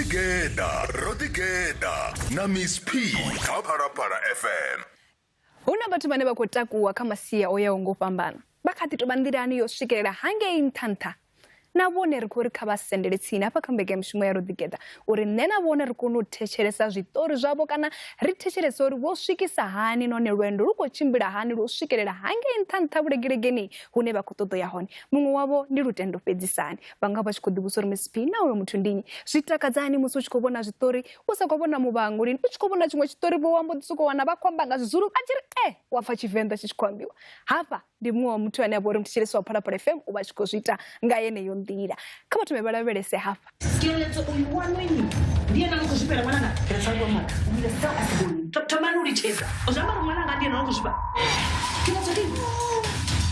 ḓigeḓa, ro ḓigeḓa na Miss P kha Phalaphala FM. Hu na vhathu vhane vha khou takuwa kha masia o yaho nga u fhambana, vha kha ḓi tou vha nḓilani yo swikelela hangei nṱha-nṱha. Na vhone ri khou ri kha vha sendele tsini hafha kha mbekanyamushumo ya Ro Ḓigeḓa uri nṋe na vhone ri kone u thetshelesa zwiṱori zwavho kana ri thetshelese uri vho swikisa hani nahone lwendo lu khou tshimbila hani lwo swikelela hangei nṱha-nṱha vhulegelegeni hune vha khou ṱoḓa u ya hone. Muṅwe wavho ndi Lutendo Fhedzisani. Vha nga vha tshi khou ḓivhudzisa uri Miss P na uyo muthu ndi nnyi. Zwi takadza hani musi u tshi khou vhona zwiṱori u sa khou vhona muvhango lini u tshi khou vhona tshiṅwe tshiṱori vho wa mbo ḓi sokou wana vha khou amba nga Zwizulu vha tshi ri e wa pfa Tshivenḓa tshi tshi khou ambiwa. Hafha ndi muṅwe wa muthu ane a vha uri muthetshelesi wa Phalaphala FM u vha tshi khou zwi ita nga yeneyo nḓila. Kha vha thome vha lavhelese hafha. Keletso uyu waṋu inwi ndi ene a no khou zwifhela ṅwananga. Thomani u litshedza zwi amba uri ṅwananga ndi ene a no khou zwifha. Keletso ke eng?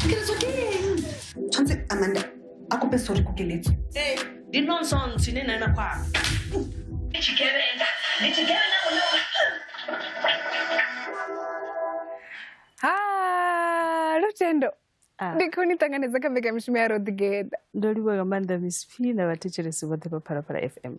Keletso ke eng? Tshwanetse Amanda a kope sorry ko Keletso. Ee, ndi nonsense ine na na khou amba. Ndi tshigevhenga, ndi tshigevhenga vhone. Ha, Lutendo. Ah. Ndi khou ni ṱanganedza kha mbekanyamushumo ya Ro Ḓigeḓa. Ndo livhuwa nga maanḓa Miss P na vhathetshelesi vhoṱhe vha Phalaphala FM.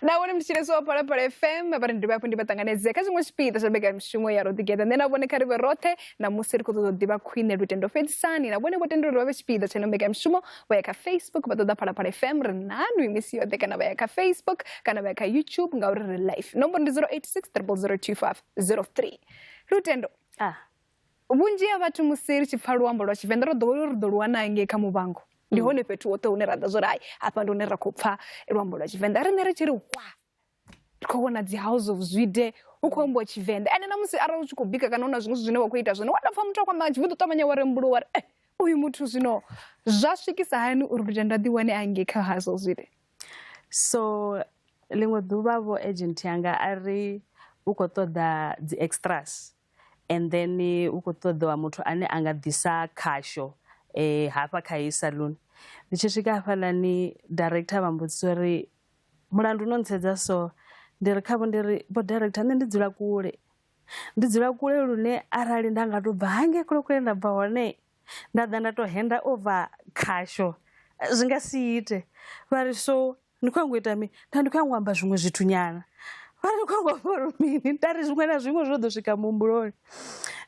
Na vhone muthetshelesi wa Phalaphala FM vha ri ndi dovhe hafhu ndi vha ṱanganedze kha tshiṅwe tshipiḓa tsha mbekanyamushumo ya Ro Ḓigeḓa. Nṋe na vhone kha ri vhe roṱhe ṋamusi ri khou ṱoḓa u ḓivha khwine Lutendo Fhedzisani na vhone vho tenda uri vha vhe tshipiḓa tsha ino mbekanyamushumo vha ya kha Facebook vha ṱoḓa Phalaphala FM ri nanwi misi yoṱhe kana vha ya kha Facebook kana vha ya kha YouTube ngauri ri live. Nomboro ndi 086 000 2503. Lutendo, Ah. Vhunzhi ha vhathu musi ri tshi pfa luambo lwa Tshivenḓa ro ḓowela uri ri ḓo lu wana ngei kha Muvhango. Ndi hone fhethu hoṱhe hune ra ḓa zwo ri hai hafha ndi hune ra khou pfa luambo lwa Tshivenḓa. Riṋe ri tshi ri hwa ri khou vhona dzi House of Zwide hu khou ambiwa Tshivenḓa. Ende na musi arali u tshi khou bika kana hu na zwiṅwe zwithu zwine wa khou ita zwone wa tou pfa muthu a khou amba nga Tshivenḓa u ṱavhanya wa rembuluwa wa ri eh uyu muthu zwino zwa swikisa hani uri Lutendo a ḓiwane a ngei kha House of Zwide. So ḽiṅwe ḓuvha vho agent yanga a ri u khou ṱoḓa dzi extras and then u khou ṱoḓiwa muthu ane a nga ḓisa khasho hafha kha heyi salon. Ndi tshi swika hafhaḽani director vha mbudzisa uri mulandu no ntsedza so, ndi ri khavho ndi ri vho director nṋe ndi dzula kule, ndi dzula kule lune arali nda nga to bva hangei kule kule nda bva hone nda ḓa nda to henda over khasho zwi nga si ite, vha ri so Ni khou nyanga u ita mini? Nda ndi khou nyanga u amba zwiṅwe zwithu nyana. Vha ri ni khou nyanga u amba uri mini? Nda ri zwiṅwe na zwiṅwe zwo ḓo swika muhumbuloni.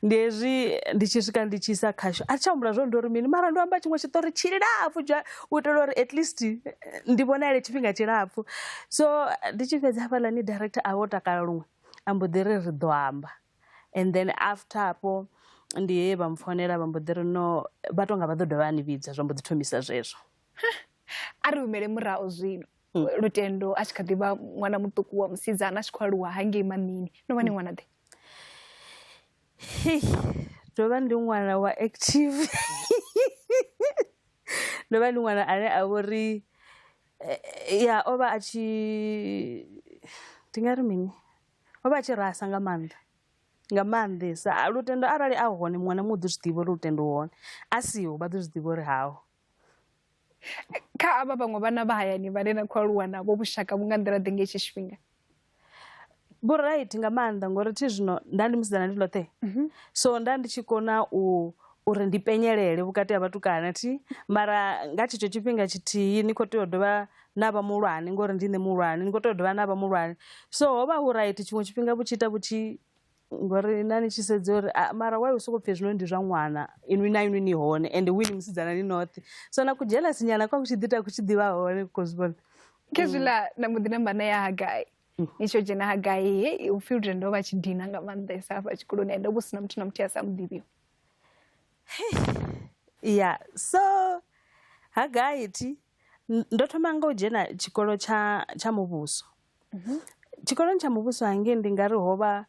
Ndi hezwi ndi tshi swika ndi tshi isa khasho a thi tsha humbula zwo ndo ri mini mara ndo amba tshiṅwe tshiṱori tshilapfhu tsha u itela uri at least ndi vhonale tshifhinga tshilapfhu. So ndi tshi fhedza hafhaḽani director a vha o takala luṅwe a mbo ḓi ri ri ḓo amba and then after hafho ndi he vha mpfonela vha mbo ḓi ri no vha tonga vha ḓo dovha vha ni vhidza zwa mbo ḓi thomisa zwezwo. A ri humele murahu zwino Lutendo a tshi kha ḓi vha ṅwana muṱuku wa musidzana a tshi khou aluwa hangei Maṋiini no vha ni ṅwana ḓe? Hei, ndo vha ndi ṅwana wa active ndo vha ndi ṅwana ane a vhori ya o vha a tshi ndi nga ri mini o vha a tshi rasa nga maanḓa nga maanḓesa Lutendo arali a hone muṅwe na muṅwe u ḓo zwi ḓivha uri Lutendo u hone a siho vha ḓo zwi ḓivha uri haho. Kha avha vhaṅwe vhana vha hayani vhane na khou aluwa navho vhushaka vhu nga nḓila ḓe nga hetshi tshifhinga? Vhu right nga maanḓa ngori thi zwino nda ndi musidzana ndi ḽoṱhe mhm. so nda ndi tshi kona u uri ndi penyelele vhukati ha vhatukana thi mara nga tshetsho tshifhinga tshithihi ni khou tea u dovha na vha muhulwane ngori ndi nṋe muhulwane ni khou tea u dovha na vha muhulwane so ho vha hu right tshiṅwe tshifhinga vhu tshi ita vhu tshi ngori na ni tshi sedza uri ah, mara why u soko pfhi zwino ndi zwa ṅwana inwi na inwi ni hone ende hu ini musidzana ni noṱhe so na kudzhelasi nyana kwa ku tshi ḓi ita ku tshi ḓivha hone ko zwi vhona Khezwiḽa na mbo ḓi namba na ya Hagai ni tshi yo dzhena Hagai he upfhi Lutendo o vha tshi dina nga maanḓesa hafha tshikoloni ende hu vha hu si na muthu na muthihi a sa mu ḓivhiho. Ya so Hagai thi ndo thoma nga u dzhena tshikolo tsha tsha muvhuso Tshikoloni tsha muvhuso hangei ndi nga ri ho vha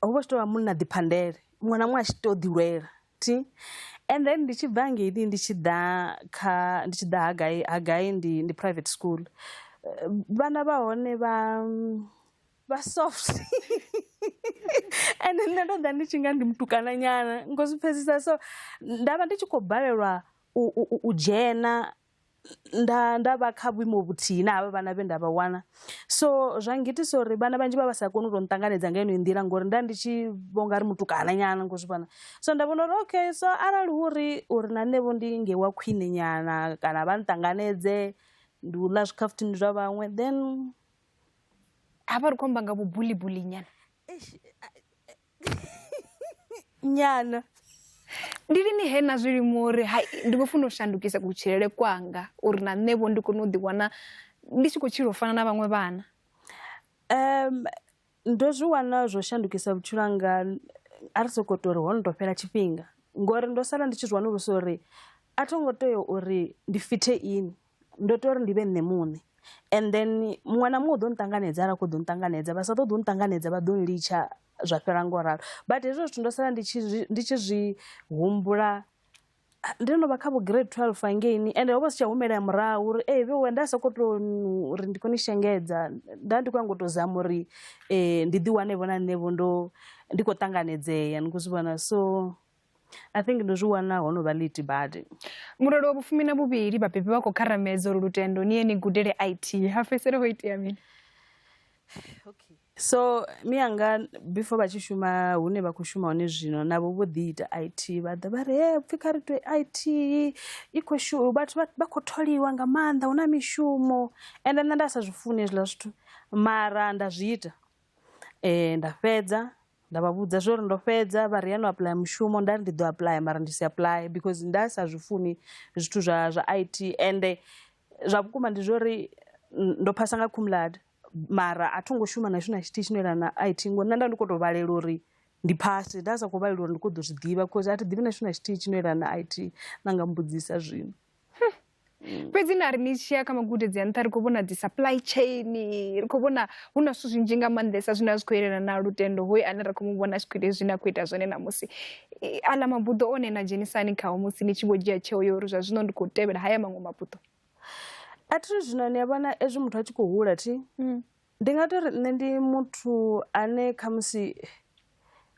ho vha hu tshi tou vha munna ḓiphandele muṅwe na muṅwe a tshi tou ḓilwela thi. And then ndi tshi bva hangeini ndi tshi ḓa kha ndi tshi ḓa Hagai, Hagai ndi ndi private school vhana vha hone vha vha soft ende nṋe ndo ḓa ndi tshi nga ndi mutukana nyana ngo zwi pfhesesa so nda vha ndi tshi khou balelwa u dzhena nda nda vha kha vhuimo vhuthihi na havha vhana vhe nda vha wana so zwa ngitisa uri vhana vhanzhi vha vha sa koni u to nṱanganedza nga yeneyo nḓila ngori nda ndi tshi vho nga ri mutukana nyana ngo zwi vhona so nda vhona uri okay so arali hu uri uri na nṋe vho ndi nge wa khwine nyana kana vha nṱanganedze ndi u ḽa zwikhafuthini zwa vhaṅwe then. Hafha ri khou amba nga vhubulibuli nyana. Nyana. Ndi lini he na zwi limuwa uri hai ndi khou funa u shandukisa kutshilele kwanga uri na nṋe vho ndi kone u ḓiwana ndi tshi khou tshila u fana na vhaṅwe vhana? Ndo zwi wana zwo shandukisa vhutshilo hanga a ri sokou tou uri ho no tou fhela tshifhinga ngori ndo sala ndi tshi zwi wanulusa uri a tho ngo tea uri ndi fithe ini, ndo tea uri ndi vhe nṋe muṋe and then muṅwe na muṅwe u ḓo nṱanganedza arali a khou ḓo nṱanganedza, vha sa ṱoḓi u nṱanganedza vha ḓo nlitsha zwa fhela ngo ralo. But hezwo zwithu ndo sala ndi tshi zwi ndi tshi zwi humbula ndo no vha kha vho grade 12 hangeini ende ho vha si tsha humela murahu uri ee vheiwe nda sokou tou uri ndi khou ni shengedza nda ndi khou nyanga u tou zama uri ndi ḓi wane vho na nṋe vho ndo ndi khou ṱanganedzea ni khou zwi vhona so I think ndo zwi wana ho no vha late badi. Murole wa vhufumi na vhuvhili vhabebi vha khou kharamedza uri Lutendo ni ye ni gudele IT ha fhedzisela ho itea mini? Okay. So mianga before vha tshi shuma hune vha khou shuma hone zwino navho vho ḓi ita IT vha ḓa vha ri he pfhi kha ri ite IT i khou shu vhathu vha khou tholiwa nga maanḓa hu na mishumo ende nṋe nda sa zwi funi hezwiḽa zwithu mara nda zwi ita nda fhedza nda vha vhudza zwo uri ndo fhedza vha ri ya no apuḽaya mushumo nda ri ndi ḓo apuḽaya mara ndi si apuḽaye because nda sa zwi funi zwithu zwa zwa IT ende zwa vhukuma ndi zwori ndo phasa nga cum laude mara a tho ngo shuma na tshithu na tshithihi tshino yelana na IT ngori nṋe nda ndi khou tou vhalela uri ndi phase nda sa khou vhalela uri ndi khou ḓo zwi ḓivha cause a thi ḓivhi na tshithu na tshithihi tshino yelana na IT na nga mbudzisa zwino. Fhedzi na ri ni tshi ya kha magudedzi a nṱha ri khou vhona dzi supply chain ri khou vhona hu na zwithu zwinzhi nga maanḓesa zwine a zwi khou yelana na Lutendo hoyu ane ra khou mu vhona a tshi khou ita hezwi zwine a khou ita zwone ṋamusi. Aḽa mabuḓo one na dzhenisani khao musi ni tshi vho dzhia tsheo ya uri zwa zwino ndi khou tevhela haya maṅwe mabuḓo? A thi ri zwino ni a vhona ezwi muthu a tshi khou hula thi ndi nga tori nṋe ndi muthu ane khamusi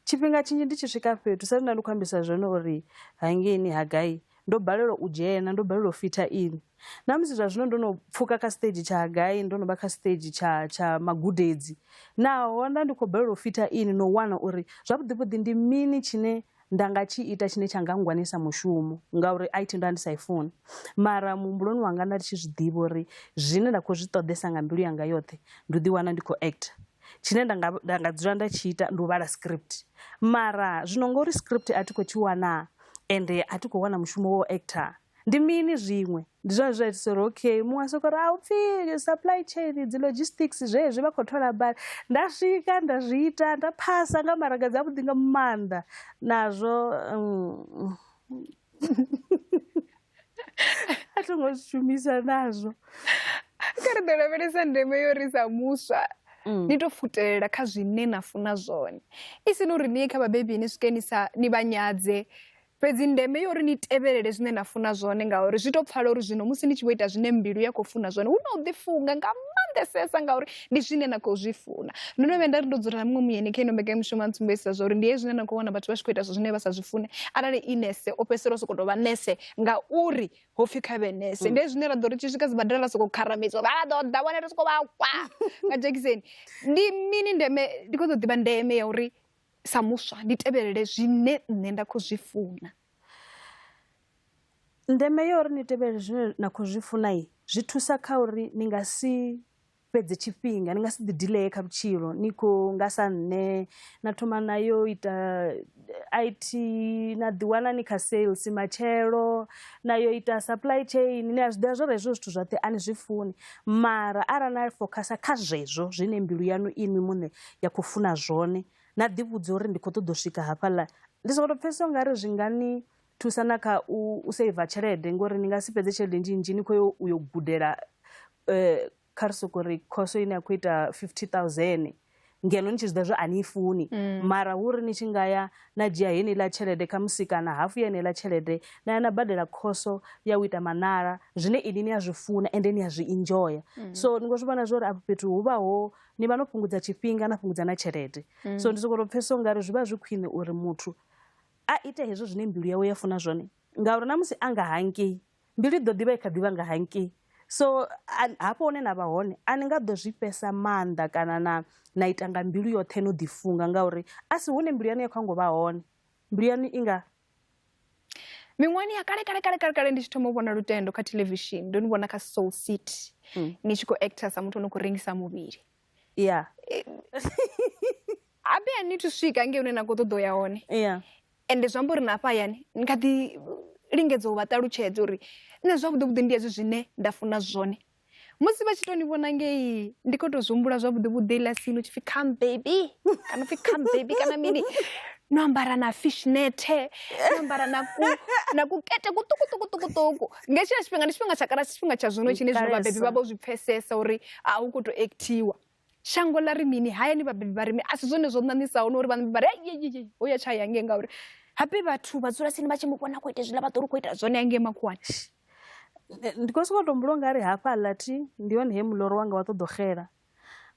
tshifhinga tshinzhi ndi tshi swika fhethu sa zwine nda ndi khou ambisa zwone uri hangeini Hagai ndo balelwa u dzhena ndo balelwa u fitha ini na musi zwa zwino ndo no pfuka kha stage tsha Hagai ndo no vha kha stage tsha tsha magudedzi naho nda ndi khou balelwa u fitha ini no wana uri zwavhuḓi vhuḓi ndi mini tshine nda nga tshi ita tshine tsha nga nngwanisa mushumo ngauri IT ndo vha ndi sa i funi mara muhumbuloni wanga nda ndi tshi zwi ḓivha uri zwine nda khou zwi ṱoḓesa nga mbilu yanga yoṱhe ndi u ḓiwana ndi khou actor tshine nda nga nda nga dzula nda tshi ita ndi u vhala script mara zwino ngori script a thi khou tshi wana ende a thi khou wana mushumo wa u actor ndi mini zwiṅwe ndi zwone zwa itisa uri okay muṅwe a soko ri a upfhi supply chain dzi logistics zwezwi vha khou thola badi nda swika nda zwi ita nda phasa nga maraga dzavhuḓi nga maanḓa nazwo a tho ngo zwi shumisa nazwo. Kha ri ḓo lavhelesa ndeme yo ri sa muswa ni to futelela kha zwine na funa zwone i si ni uri ni ye kha vhabebi ni swike ni sa ni vha nyadze fhedzi ndeme yo uri ni tevhelele zwine na funa zwone ngauri zwi to pfala uri zwino musi ni tshi vho ita zwine mbilu ya khou funa zwone hu na u ḓifunga nga maanḓesesa ngauri ndi zwine na khou zwi funa. Ndo no vhuya nda ri ndo dzula na muṅwe muyeni kha ino mbekanyamushumo a ntsumbedzisa zwa uri ndi hezwi zwine na khou wana vhathu vha tshi khou ita zwine vha sa zwi fune arali i nese o fhedzisela o sokou tou vha nese ngauri ho pfhi kha vhe nese. Ndi hezwi zwine ra ḓo ri tshi swika sibadela ra sokou kharamedzwa vha ḓo ḓa vhone ri sokou vha kwa nga dzhekiseni. Ndi mini ndeme ndi khou ṱoḓa u ḓivha ndeme ya uri sa muswa ndi tevhelele zwine nṋe nda khou zwi funa. Ndeme ya uri ni tevhelele zwine na khou zwi funa zwi thusa kha uri ni nga si fhedze tshifhinga ni nga si ḓi delay kha vhutshilo ni khou nga sa nṋe na thoma na yo ita IT na ḓi wana ni kha sales matshelo na yo ita supply chain ni a zwi ḓivha zwori hezwo zwithu zwoṱhe a ni zwi funi mara arali na fokhasa kha zwezwo zwine mbilu yaṋu inwi muṋe ya khou funa zwone na ḓi vhudza uri ndi khou ṱoḓa u swika hafhaḽa ndi sokou tou pfhesesa ungari zwi nga ni thusa na kha u saver tshelede ngori ni nga si fhedze tshelede nnzhi nnzhi ni khou yo u yo gudela kha ri soko ri khoso ine ya khou ita 50000 ngeno ni tshi zwi ḓivha zwo a ni i funi mara hu ri ni tshi nga ya na dzhia heneiḽa tshelede khamusi kana hafu ya heneiḽa tshelede na ya na badela khoso ya u ita maṋala zwine ini ni a zwi funa ende ni a zwi enjoyer so ni khou zwi vhona zwori afho fhethu hu vha ho ni vha no fhungudza tshifhinga na fhungudza na tshelede so ndi soko tou pfhesesa ungari zwi vha zwi khwine uri muthu a ite hezwo zwine mbilu yawe ya funa zwone ngauri na musi a nga hangei mbilu i ḓo ḓivha i kha ḓivha nga hangei so hafho hune na vha hone a ni nga ḓo zwi fhesa maanḓa kana na na ita nga mbilu yoṱhe no ḓifunga ngauri a si hune mbilu yaṋu ya khou ngo vha hone mbilu yaṋu i nga Miṅwahani ya kale kale kale kale kale ndi tshi thoma u vhona Lutendo kha theḽevishini ndo ni vhona kha Soul City ni tshi khou actor sa muthu ano khou rengisa muvhili. Yeah. Habe a ni thu swika ngei hune na khou ṱoḓa u ya hone. Yeah. Ende zwi amba uri na hafha hayani ni kha ḓi lingedza u vha ṱalutshedza uri nṋe zwavhuḓi vhuḓi ndi hezwi zwine nda funa zwone. Musi vha tshi to ni vhona ngei ndi khou tou zwi humbula zwavhuḓi vhuḓi heiḽa scene hu tshi pfhi come baby kana upfhi come baby kana mini no ambara na fishnet no ambara na ku na kukete kuṱukuṱukuṱukuṱuku. Nga hetshiḽa tshifhinga ndi tshifhinga tsha kale a si tshifhinga tsha zwino tshine zwino vhabebi vha vho zwi pfhesesa uri a hu khou tou actiwa. Shango ḽa ri mini, hayani vhabebi vha ri mini, a si zwone zwo ṋaṋisaho na uri vhabebi vha ri ei ho ya tsha ya ngei ngauri habe vhathu vha dzula tsini vha tshi mu vhona khou ita hezwiḽa vha ḓo ri khou ita zwone hangei makhuwani. Ndi khou sokou tou humbula u nga ri hafhaḽa thi ndi hone he muḽoro wanga wa ṱoḓa u xela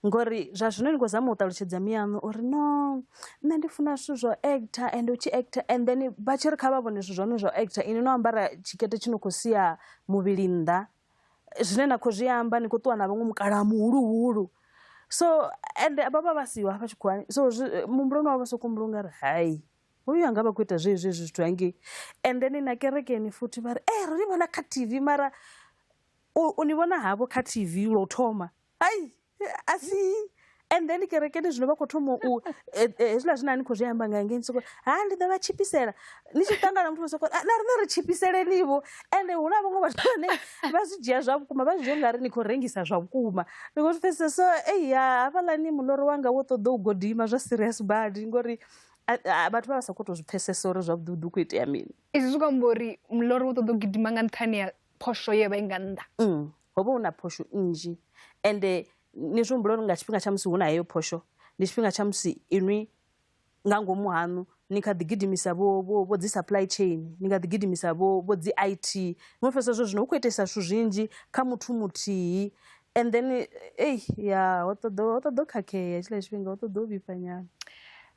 ngori zwa zwino ni khou zama u ṱalutshedza miyaṋu uri no nṋe ndi funa zwithu zwo actor and u tshi actor and then vha tshi ri kha vha vhone zwithu zwa hone zwa actor ini no ambara tshikete tshi no khou sia muvhili nnḓa zwine na khou zwi amba ni khou ṱuwa na vhaṅwe mukalaha muhuluhulu so ende vha vha vha siho hafha tshikhuwani so muhumbuloni wavho vha soko humbula u nga ri hai hoyu anga vha khou ita zwezwi hezwi zwithu hangei and then na kerekeni futhi vha ri e ro ni vhona kha TV mara u ni vhona havho kha TV lwa u thoma hai a si and then kerekeni zwino vha khou thoma u hezwiḽa zwine a ni khou zwi amba nga ngei soko ha ndi ḓo vha tshipisela ni tshi ṱangana muthu soko na riṋe ri tshipiseleni vho ende hu na vhaṅwe vhathu vhane vha zwi dzhia zwa vhukuma vha zwi dzhia ungari ni khou rengisa zwa vhukuma ndi khou zwi pfesesa so eya hafhaḽani muḽoro wanga wo ṱoḓa u godima zwa serious badi ngori vhathu vha vha sa khou tou zwi pfesesa uri zwavhuḓi vhuḓi hu khou itea mini. Izwi zwi khou amba uri muḽoro wo ṱoḓa u gidima nga nṱhani ha phosho ye vha i nga nnḓa. Ho vha hu na phosho nnzhi ende ni zwi humbula uri nga tshifhinga tsha musi hu na heyo phosho ndi tshifhinga tsha musi inwi nga ngomu haṋu ni kha ḓi gidimisa vho vho vho dzi supply chain ni kha ḓi gidimisa vho vho dzi IT ni pfesesa zwo zwino hu khou itesa zwithu zwinzhi kha muthu muthihi and then ei ya ho ṱoḓa ho ṱoḓa u khakhea hetshiḽa tshifhinga ho ṱoḓa u vhifha nyana.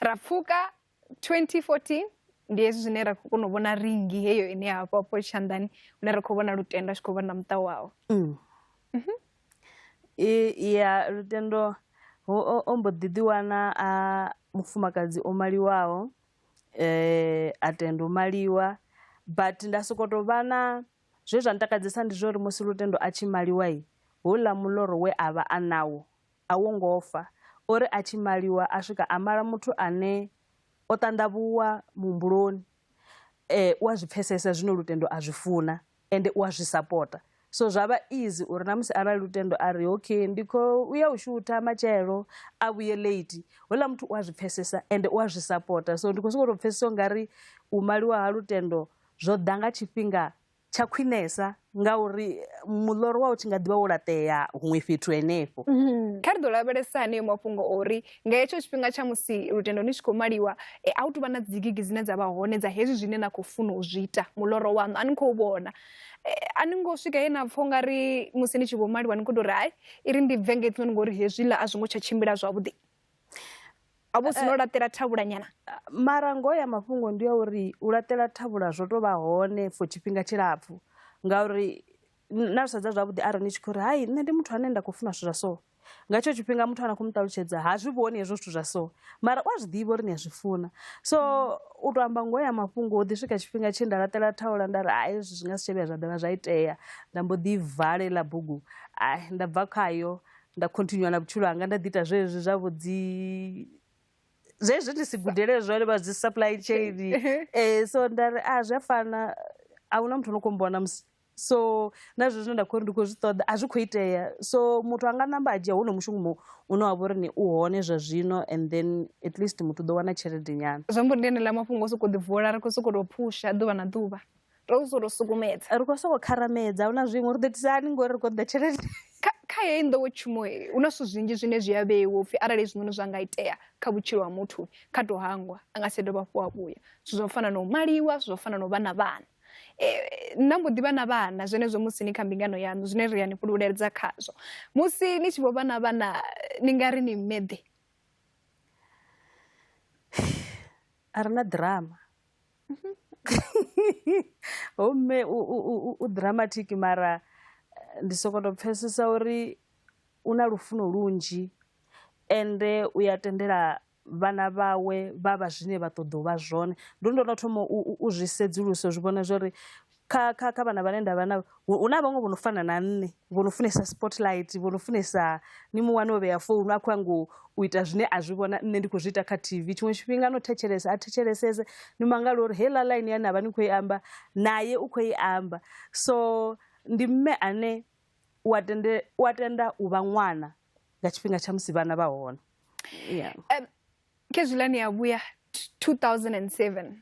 Ra pfuka 2014 ndi hezwi zwine ra khou kona u vhona ringi heyo ine ya vha afho tshanḓani hune ra khou vhona Lutendo a tshi khou vhona muṱa wawe. Ya Lutendo o mbo ḓi ḓiwana a mufumakadzi o maliwaho a tenda u maliwa but nda soko tou vha na zwe zwa ntakadzesa ndi zwa uri musi Lutendo a tshi maliwa houḽa muḽoro we a vha a nawo a wo ngo fa. O ri a tshi maliwa a swika a mala muthu ane o ṱanḓavhuwa muhumbuloni u a zwi pfesesa zwine Lutendo a zwi funa ende u a zwi sapota. So zwa vha easy uri na musi arali Lutendo a ri okay ndi khou ya u shutha matshelo a vhuye late houḽa muthu u a zwi pfesesa ende u a zwi sapota. So ndi khou sokou tou pfesesa u nga ri u maliwa ha Lutendo zwo ḓa nga tshifhinga tsha khwinesa ngauri muḽoro wa u tshi nga ḓivha wo laṱea huṅwe fhethu henefho. Kha ri ḓo lavhelesa haneyo mafhungo o uri nga hetsho tshifhinga tsha musi Lutendo ni tshi khou maliwa a hu tuvha na dzigigi dzine dza vha hone dza hezwi zwine na khou funa u zwi ita muḽoro waṋu a ni khou vhona. A ni ngo swika he na pfha ungari musi ni tshi vho maliwa ni khou tou ri hai i ri ndi bve nga hezwinoni ngori hezwiḽa a zwo ngo tsha tshimbila zwavhuḓi. A vho sino laṱela thavhula nyana. Mara ngoho ya mafhungo ndi ya uri u laṱela thavhula zwo tou vha hone for tshifhinga tshilapfhu ngauri na zwi sedza zwavhuḓi arali ni tshi khou ri hai nṋe ndi muthu ane nda khou funa zwithu zwa so nga hetsho tshifhinga muthu ane a khou mu ṱalutshedza ha zwi vhoni hezwo zwithu zwa so mara u a zwi ḓivha uri ni a zwi funa so u tou amba ngoho ya mafhungo ho ḓi swika tshifhinga tshe nda laṱela thaula nda ri hai hezwi zwi nga si tsha vhuya zwa dovha zwa itea nda mbo ḓi vala heiḽa bugu nda bva khayo nda continue na vhutshilo hanga nda ḓi ita zwezwi zwa vho dzi zwezwi ndi si gudele zwone vha dzi supply chain so nda ri a zwi a fana a huna muthu ano khou mbona musi so na zwezwo zwine nda khou ri ndi khou zwi ṱoḓa a zwi khou itea so muthu anga namba a dzhia hono mushumo une wa vha uri ni u hone zwa zwino and then at least muthu u ḓo wana tshelede nyana. Zwi amba uri ndi heneiḽa mafhungo o sokou ḓi vula ri khou sokou tou phusha ḓuvha na ḓuvha. Ro sokou sukumedza. Ri khou sokou kharamedza ahuna zwiṅwe ri ḓo itisa hani ngori ri khou ṱoḓa tshelede. Kha heyi nḓowetshumo hu na zwithu zwinzhi zwine zwi a vheiwa upfhi arali hezwinoni zwa nga itea kha vhutshilo ha muthu kha tou hangwa a nga si dovha hafhu a vhuya. Zwithu zwa u fana na u maliwa, zwithu zwa u fana na u vha na vhana. Na mbo ḓi vha na vhana zwenezwo musi ni kha mbingano yaṋu zwine ri a ni fhululedza khazwo. Musi ni tshi vho vha na vhana ni nga ri ni mme ḓe? A ri na ḓirama. Homme u dramatic mara ndi soko to pfesesa uri u na lufuno lunzhi ende u ya tendela vhana vhawe vha vha zwine vha ṱoḓa u vha zwone. Ndi uri ndo no thoma u zwi sedzulusa zwi vhona zwori Kha kha kha vhana vhane nda vha navho hu na vhaṅwe vho no fana na nṋe vho no funesa spotlight vho no funesa ni mu wane o vhea founu a khou yango u ita zwine a zwi vhona nṋe ndi khou zwi ita kha TV tshiṅwe tshifhinga no thetshelesa a thetshelesese ni mangala uri heiḽa line ya na vha ni khou i amba naye u khou i amba so ndi mme ane u a tende u a tenda u vha ṅwana nga tshifhinga tsha musi vhana vha hone yeah. Khezwiḽa ni a vhuya 2007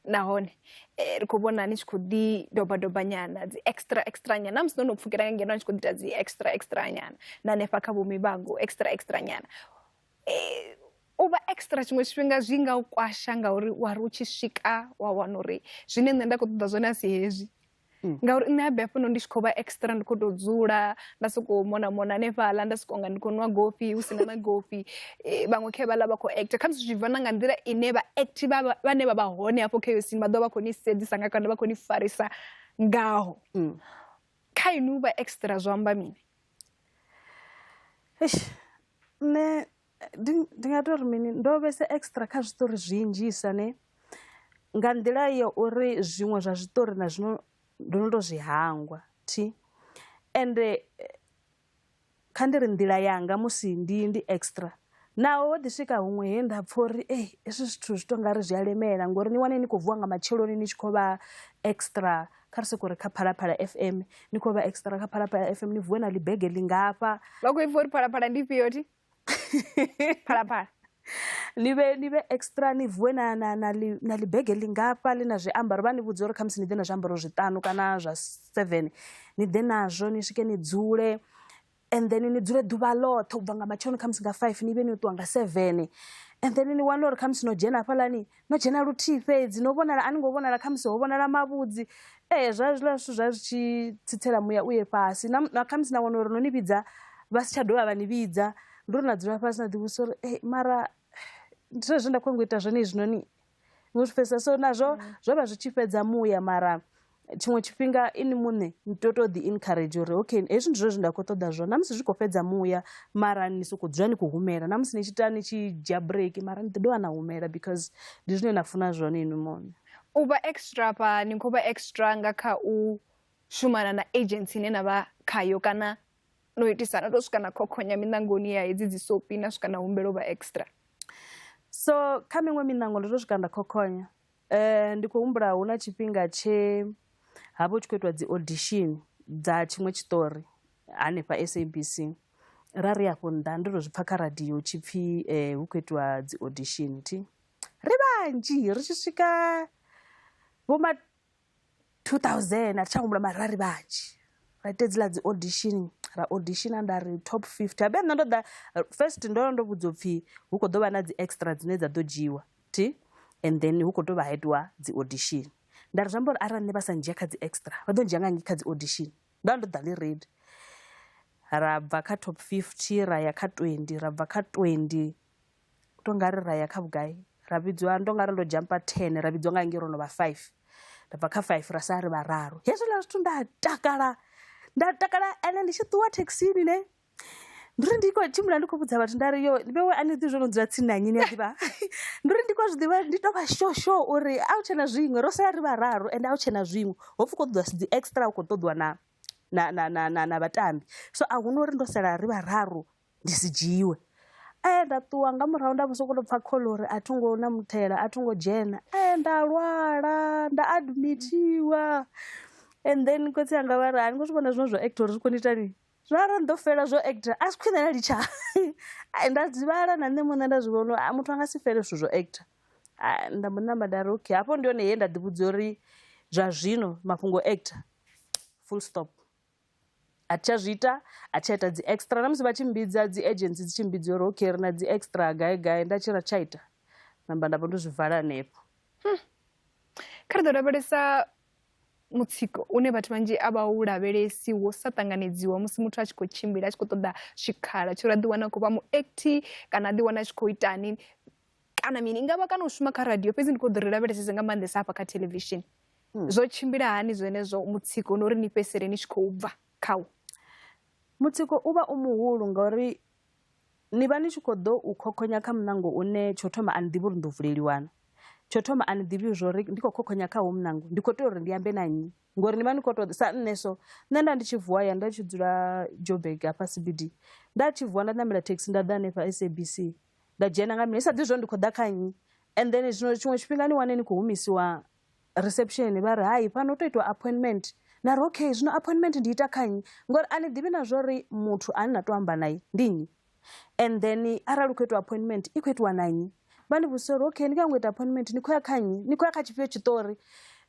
nahone eh, ri khou vhona ni tshi khou ḓi doba doba nyana dzi extra extra nyana na musi no no pfukela nga ngeno ni tshi khou ḓi ita dzi extra extra nyana na hanefha kha vho mivhango extra extra nyana eh, u vha extra tshiṅwe tshifhinga zwi nga u kwasha ngauri wa ri u tshi swika wa wana uri zwine nṋe nda khou ṱoḓa zwone a si hezwi mm. ngauri nṋe habe hafhano ndi tshi khou vha extra ndi khou tou dzula nda sokou mona mona hanefhaḽa nda sokou nga ndi khou nwa gofi hu si na na gofi e, vhaṅwe khe vhaḽa vha khou actor khamusi zwi bva na nga nḓila ine vha act vhane vha vha hone hafho kha iyo sini vha ḓo vha khou ni sedzisa nga kana vha khou ni farisa ngaho mm. kha inwi vha extra zwo amba mini eish nṋe ndi nga tori mini ndo vhesa extra kha zwiṱori zwinzhisa ne nga nḓila ya uri zwiṅwe zwa zwiṱori na zwino ndo no to zwi hangwa thi ende kha ndi ri nḓila yanga musi ndi ndi extra naho ho ḓi swika huṅwe he nda pfha uri ei hezwi zwithu zwi to nga ri zwi a lemela ngori ni wane ni khou vuwa nga matsheloni ni tshi khou vha extra kha ri soko ri kha Phalaphala FM ni khou vha extra kha Phalaphala FM ni vuwe na ḽibege ḽingafha vha khou ipfa uri Phalaphala ndi ifhio thi Phalaphala ni vhe ni vhe extra ni vuwe na na na ḽi na ḽibege ḽingafha ḽi na zwiambaro vha ni vhudza uri khamusi ni ḓe na zwiambaro zwiṱanu kana zwa 7 ni ḓe nazwo ni swike ni dzule and then ni dzule ḓuvha ḽoṱhe u bva nga matsheloni khamusi nga 5 ni vhe ni ṱuwa nga 7 and then ni wane uri khamusi no dzhena hafhaḽani no dzhena luthihi fhedzi no vhonala a ni ngo vhonala khamusi ho vhonala mavhudzi ee zwa zwiḽa zwithu zwa zwi tshi tsitsela muya u ye fhasi na, na khamusi na wana uri no ni vhidza vha si tsha dovha vha ni vhidza ndi uri na dzula fhasi na ḓivhudzisa uri e mara ndi zwone zwe nda khou ngo ita zwone hezwinoni ni zwi pfesesa so nazwo zwo vha zwi tshi fhedza muya mara tshiṅwe tshifhinga ini muṋe ni tea u tou ḓi encourage uri okay hezwi ndi zwone zwine nda khou ṱoḓa zwone na musi zwi khou fhedza muya mara ni sokou dzula ni khou humela na musi ni tshi ita ni tshi dzhia break mara ni ḓi dovha na humela because ndi zwine na funa zwone inwi muṋe. U vha extra afha ni khou vha extra nga kha u shumana na agency ine na vha khayo kana no itisa na tou swika na khokhonya miṋangoni ya hedzi dzi sopi na swika na humbela u vha extra? So kha miṅwe miṋango ndo tou swika nda khokhonya Ndi khou humbula hu na tshifhinga tshe ha vha hu tshi khou itiwa dzi audition dza tshiṅwe tshiṱori hanefha S_A_B_C ra ri afho nnḓa ndo to zwi pfha kha radio hu tshi pfhi hu khou itiwa dzi audition thi ri vhanzhi ri tshi swika vho ma 2000 a thi tsha humbula mara ra ri vhanzhi ra ita hedziḽa dzi audition ra audition nda ri top 50 habe nṋe ndo ḓa first ndo ndo vhudzwa upfhi hu khou ḓo vha na dzi extra dzine dza ḓo dzhiiwa thi and then hu khou tou vha ha itiwa dzi audition nda ri zwi amba uri arali nṋe vha sa ndzhia kha dzi extra vha ḓo ndzhia nga nnyi kha dzi audition nda ndo ḓa ndi ready ra bva kha top 50 ra ya kha 20 ra bva kha 20 to nga ri ra ya kha vhugai ra vhidziwa ndo nga ri ndo jumpa 10 ra vhidziwa nga ngei ro no vha 5 ra bva kha 5 ra sala ri vhararu hezwiḽa zwithu nda takala nda takala ene ndi tshi ṱuwa thekhisini ne ndi uri ndi khou tshimbila ndi khou vhudza vhathu nda ri yo vhewe a ni ḓi zwo no dzula tsini na nnyi ni a ḓivha ndi uri ndi khou zwi ḓivha ndi tou vha shosho uri a hu tshena zwiṅwe ro sala ri vhararu ende a hu tshena zwiṅwe ho pfhi khou ṱoḓiwa dzi extra hu khou ṱoḓiwa na na na na na na vhatambi so a hu na uri ndo sala ri vhararu ndi si dzhiiwe ee nda ṱuwa nga murahu nda vho sokou tou pfha call uri a tho ngo namuthela a tho ngo dzhena ee nda lwala nda admitiwa and then khotsi anga vha ri a ni khou zwi vhona zwino zwo actor uri zwi khou ni ita lini zwa ri ndo fela zwo actor a si khwine na litsha nda dzivhala na nṋe muṋe nda zwi vhona uri muthu a nga si fele zwithu zwo actor nda mbo namba nda ri okay hafho ndi hone he nda ḓivhudza uri zwa zwino mafhungo actor full stop a thi tsha zwi ita a tsha ita dzi extra na musi vha tshi mmbidza dzi agency dzi tshi mmbidza uri okay ri na dzi extra gai gai nda tshi ra tsha ita namba nda vha ndo zwi vala hanefho. Kha ri ḓo lavhelesa mutsiko une vhathu vhanzhi a vha u lavhelesi wo sa ṱanganedziwa musi muthu a tshi khou tshimbila a tshi khou ṱoḓa tshikhala tsho uri a ḓiwana a khou vha muacti kana a ḓiwana a tshi khou itani kana mini i nga vha kana u shuma kha radio fhedzi ndi khou ḓo ri lavhelesese nga maanḓesa hafha kha theḽevishini zwo tshimbila hani zwenezwo mutsiko no uri ni fhedzisele ni tshi khou bva khawo Mutsiko u vha u muhulu ngauri ni vha ni tshi khou ḓo u khokhonya kha muṋango une tsho thoma a ni ḓivhi uri ni ḓo vuleliwa na. Tsho thoma a ni ḓivhi zwo ri ndi khou khokhonya kha ho muṋango ndi khou tea uri ndi ambe na nnyi, ngori ni vha ni khou tou sa nṋe so nṋe nda ndi tshi vuwa ya nda tshi dzula Joburg hafha CBD, nda tshi vuwa nda ṋamela thekhisi nda ḓa hanefha SABC nda dzhena nga mini sa ḓivhi zwo ndi khou ḓa kha nnyi. And then zwino tshiṅwe tshifhinga ni wane ni khou humisiwa reception vha ri hai fhano hu tou itiwa appointment, na ri okay zwino appointment ndi ita kha nnyi, ngori a ni ḓivhi na zwo ri muthu ane na tou amba naye ndi nnyi. And then arali hu khou itiwa appointment i khou itiwa na nnyi, vha ni vhudzisa uri okay ni khou nyanga u ita appointment ni khou ya kha nnyi, ni khou ya kha tshifhio tshiṱori.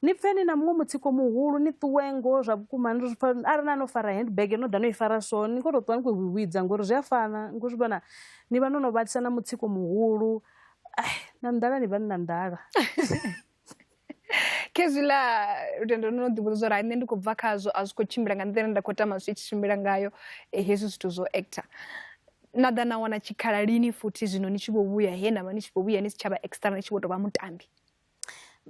Ni pfhe ni na muṅwe mutsiko muhulu ni ṱuwe ngoho zwa vhukuma ni pfha arali na no fara handbag no ḓa no i fara so ni khou tou ṱuwa ni khou hwihwidza ngori zwi a fana, ni khou zwi vhona ni vha no no vhalisa na mutsiko muhulu na nḓala ni vha ni na nḓala. Khezwiḽa lutendo ndo no ḓi vhudza uri nṋe ndi khou bva khazwo a zwi khou tshimbila nga nḓila ine nda khou tama zwi tshi tshimbila ngayo hezwi zwithu zwo actor. Na ḓa na wana tshikhala lini futhi zwino ni tshi vho vhuya he na vha ni tshi vho vhuya ni si tsha vha extra ni tshi vho tou vha mutambi?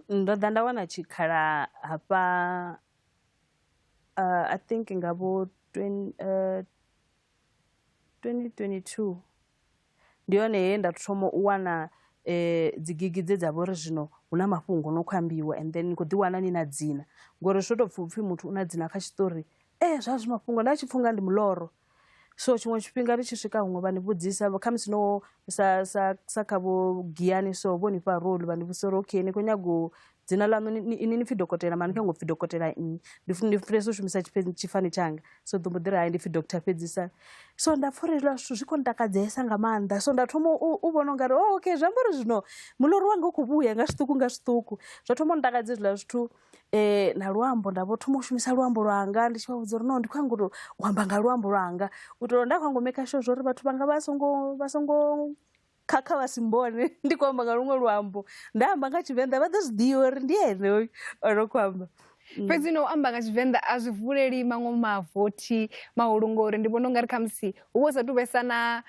Ndo ḓa nda wana tshikhala hafha I think nga vho 2022 ndi hone he nda thoma u wana dzi gigi dze dza vha uri zwino hu na mafhungo no khou ambiwa and then ni khou ḓi wana ni na dzina, ngori zwo tou pfhi upfhi muthu u na dzina kha tshiṱori zwa zwi mafhungo nda tshi pfha unga ndi muloro. So tshiṅwe tshifhinga ri tshi swika huṅwe vha ni vhudzisa khamusi no sa sa sa kha vho Giyani so vho ni fha role vha ni vhudzisa uri okay ni khou nyaga u dzina ḽaṋu ini ni pfhi dokotela mara ni khou nyanga u pfhi dokotela nnyi, ndi funesa u shumisa tshifani tshanga so ḓo mbo ḓi ri hai ndi pfhi doctor fhedzisa. So nda pfha uri hezwiḽa zwithu zwi khou ntakadzesa nga maanḓa so nda thoma u vhona ungari oh okay zwi amba uri zwino muloro wanga u khou vhuya nga zwiṱuku nga zwiṱuku, zwa thoma u ntakadza hezwiḽa zwithu na luambo nda vho thoma u shumisa luambo lwanga ndi tshi vha vhudza uri no ndi khou nyanga u amba nga luambo lwanga u itela uri nda khou nyanga u maker sure zwa uri vhathu vhanga vha songo vha songo khakha vha si mbone ndi khou amba nga luṅwe luambo, nda amba nga Tshivenḓa vha ḓo zwi ḓivha uri ndi ene hoyu o no khou amba. Fhedzi no amba nga Tshivenḓa a zwi vuleli maṅwe mavothi mahulu ngori ndi vhona ungari khamusi hu vha hu sa tu vhesa na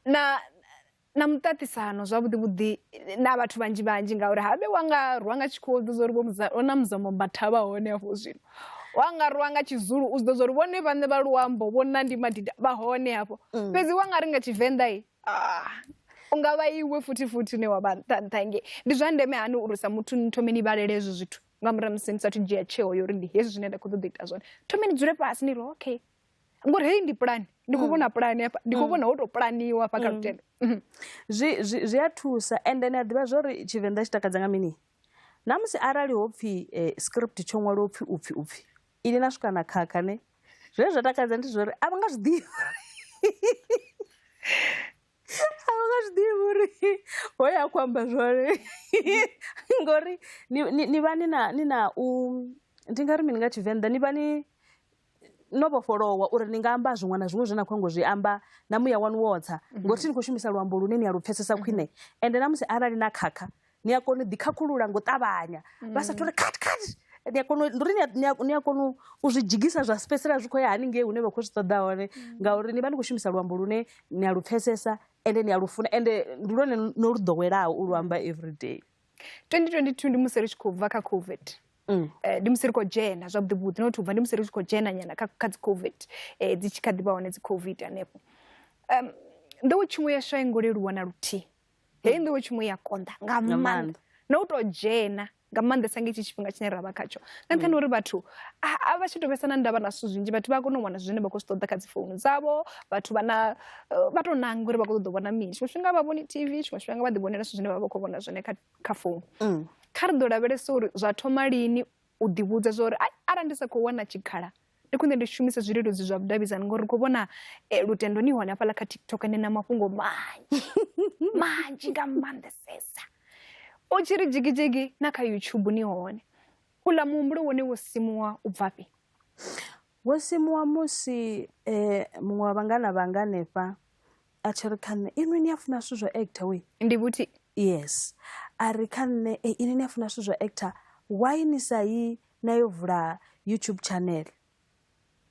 na na muṱaṱisano zwavhuḓi vhuḓi na vhathu vhanzhi vhanzhi ngauri habe wa nga rwa nga tshikhuwa u ḓo uri vho na muzamo mbatha vha hone hafho zwino, wa nga rwa nga tshizulu u ḓo uri vhone vhaṋe vha luambo vho Nandi Madida vha hone hafho, fhedzi wa nga ri nga Tshivenḓa i u nga vha iwe futhi futhi une wa vha nṱha nṱha ngei. Ndi zwa ndeme hani uri sa muthu ni thome ni vhalele hezwo zwithu nga murahu musi ni sathu dzhia tsheo ya uri ndi hezwi zwine nda khou ṱoḓa u ita zwone, thome ni dzule fhasi ni ri okay ngori heyi ndi pulani ndi khou vhona pulani hafha ndi khou vhona ho tou pulaniwa hafha kha lutendo. Zwi zwi zwi a thusa ende ni a ḓivha zwori Tshivenḓa tshi takadza nga mini, na musi arali ho pfhi script tsho ṅwaliwa upfhi upfhi upfhi ini na swika na khakha ne, zwine zwa takadza ndi zwori a vha nga zwi ḓivhi a vha nga zwi ḓivhi uri hoyo a khou amba zwone ngori ni vha ni na ni na u ndi nga ri mini nga Tshivenḓa ni vha ni no vhofholowa uri ni nga amba zwiṅwe na zwiṅwe zwine na khou nyanga u zwi amba na muya waṋu wo tsa ngori thi ni khou shumisa luambo lune ni a lu pfesesa khwine ende na musi arali na khakha ni a kona u ḓi khakhulula ngo ṱavhanya vha sathu uri cut cut ni a kona ndi uri ni a kona u zwi dzhigisa zwa fhedzisela zwi khou ya haningei hune vha khou zwi ṱoḓa hone ngauri ni vha ni khou shumisa luambo lune ni a lu pfesesa ende ni a lu funa ende ndi lwone no lu ḓowelaho u lu amba everyday. 2022 ndi musi ri tshi khou bva kha COVID. Ndi musi ri khou dzhena zwavhuḓi vhuḓi not u bva ndi musi ri tshi khou dzhena nyana kha kha dzi COVID dzi tshi kha ḓi vha hone dzi COVID hanefho. Nḓowetshumo yashu a i ngo leluwa na luthihi, heyi nḓowetshumo i a konḓa nga maanḓa na u tou dzhena nga maanḓesa nga hetshi tshifhinga tshine ra vha khatsho nga nṱhani uri vhathu a vha tshi tou vhesa na ndavha na zwithu zwinzhi, vhathu vha a kona u wana zwine vha khou zwi ṱoḓa kha dzi founu dzavho, vhathu vha na vha tou nanga uri vha khou ṱoḓa u vhona mini, tshiṅwe tshifhinga vha vhoni TV tshiṅwe tshifhinga vha ḓi vhonela zwithu zwine vha vha khou vhona zwone kha kha founu. Kha ri ḓo lavhelesa uri zwa thoma lini u ḓivhudza zwa uri arali ndi sa khou wana tshikhala ndi khwine ndi shumise zwileludzi zwa vhudavhidzani ngori ri khou vhona lutendo ni hone hafhaḽa kha TikTok ni na mafhungo manzhi manzhi nga maanḓesesa, u tshi ri dzhigidzhigi na kha YouTube ni hone. Uḽa muhumbulo wone wo simuwa u bvafhi? Wo simuwa musi muṅwe wa vhangana vhanga hanefha a tshi ri kha nṋe inwi ni a funa zwithu zwa actor we. Ndi vhuthi? Yes, a ri kha nṋe inwi ni a funa zwithu zwa actor why ni sa yi na yo vula YouTube channel.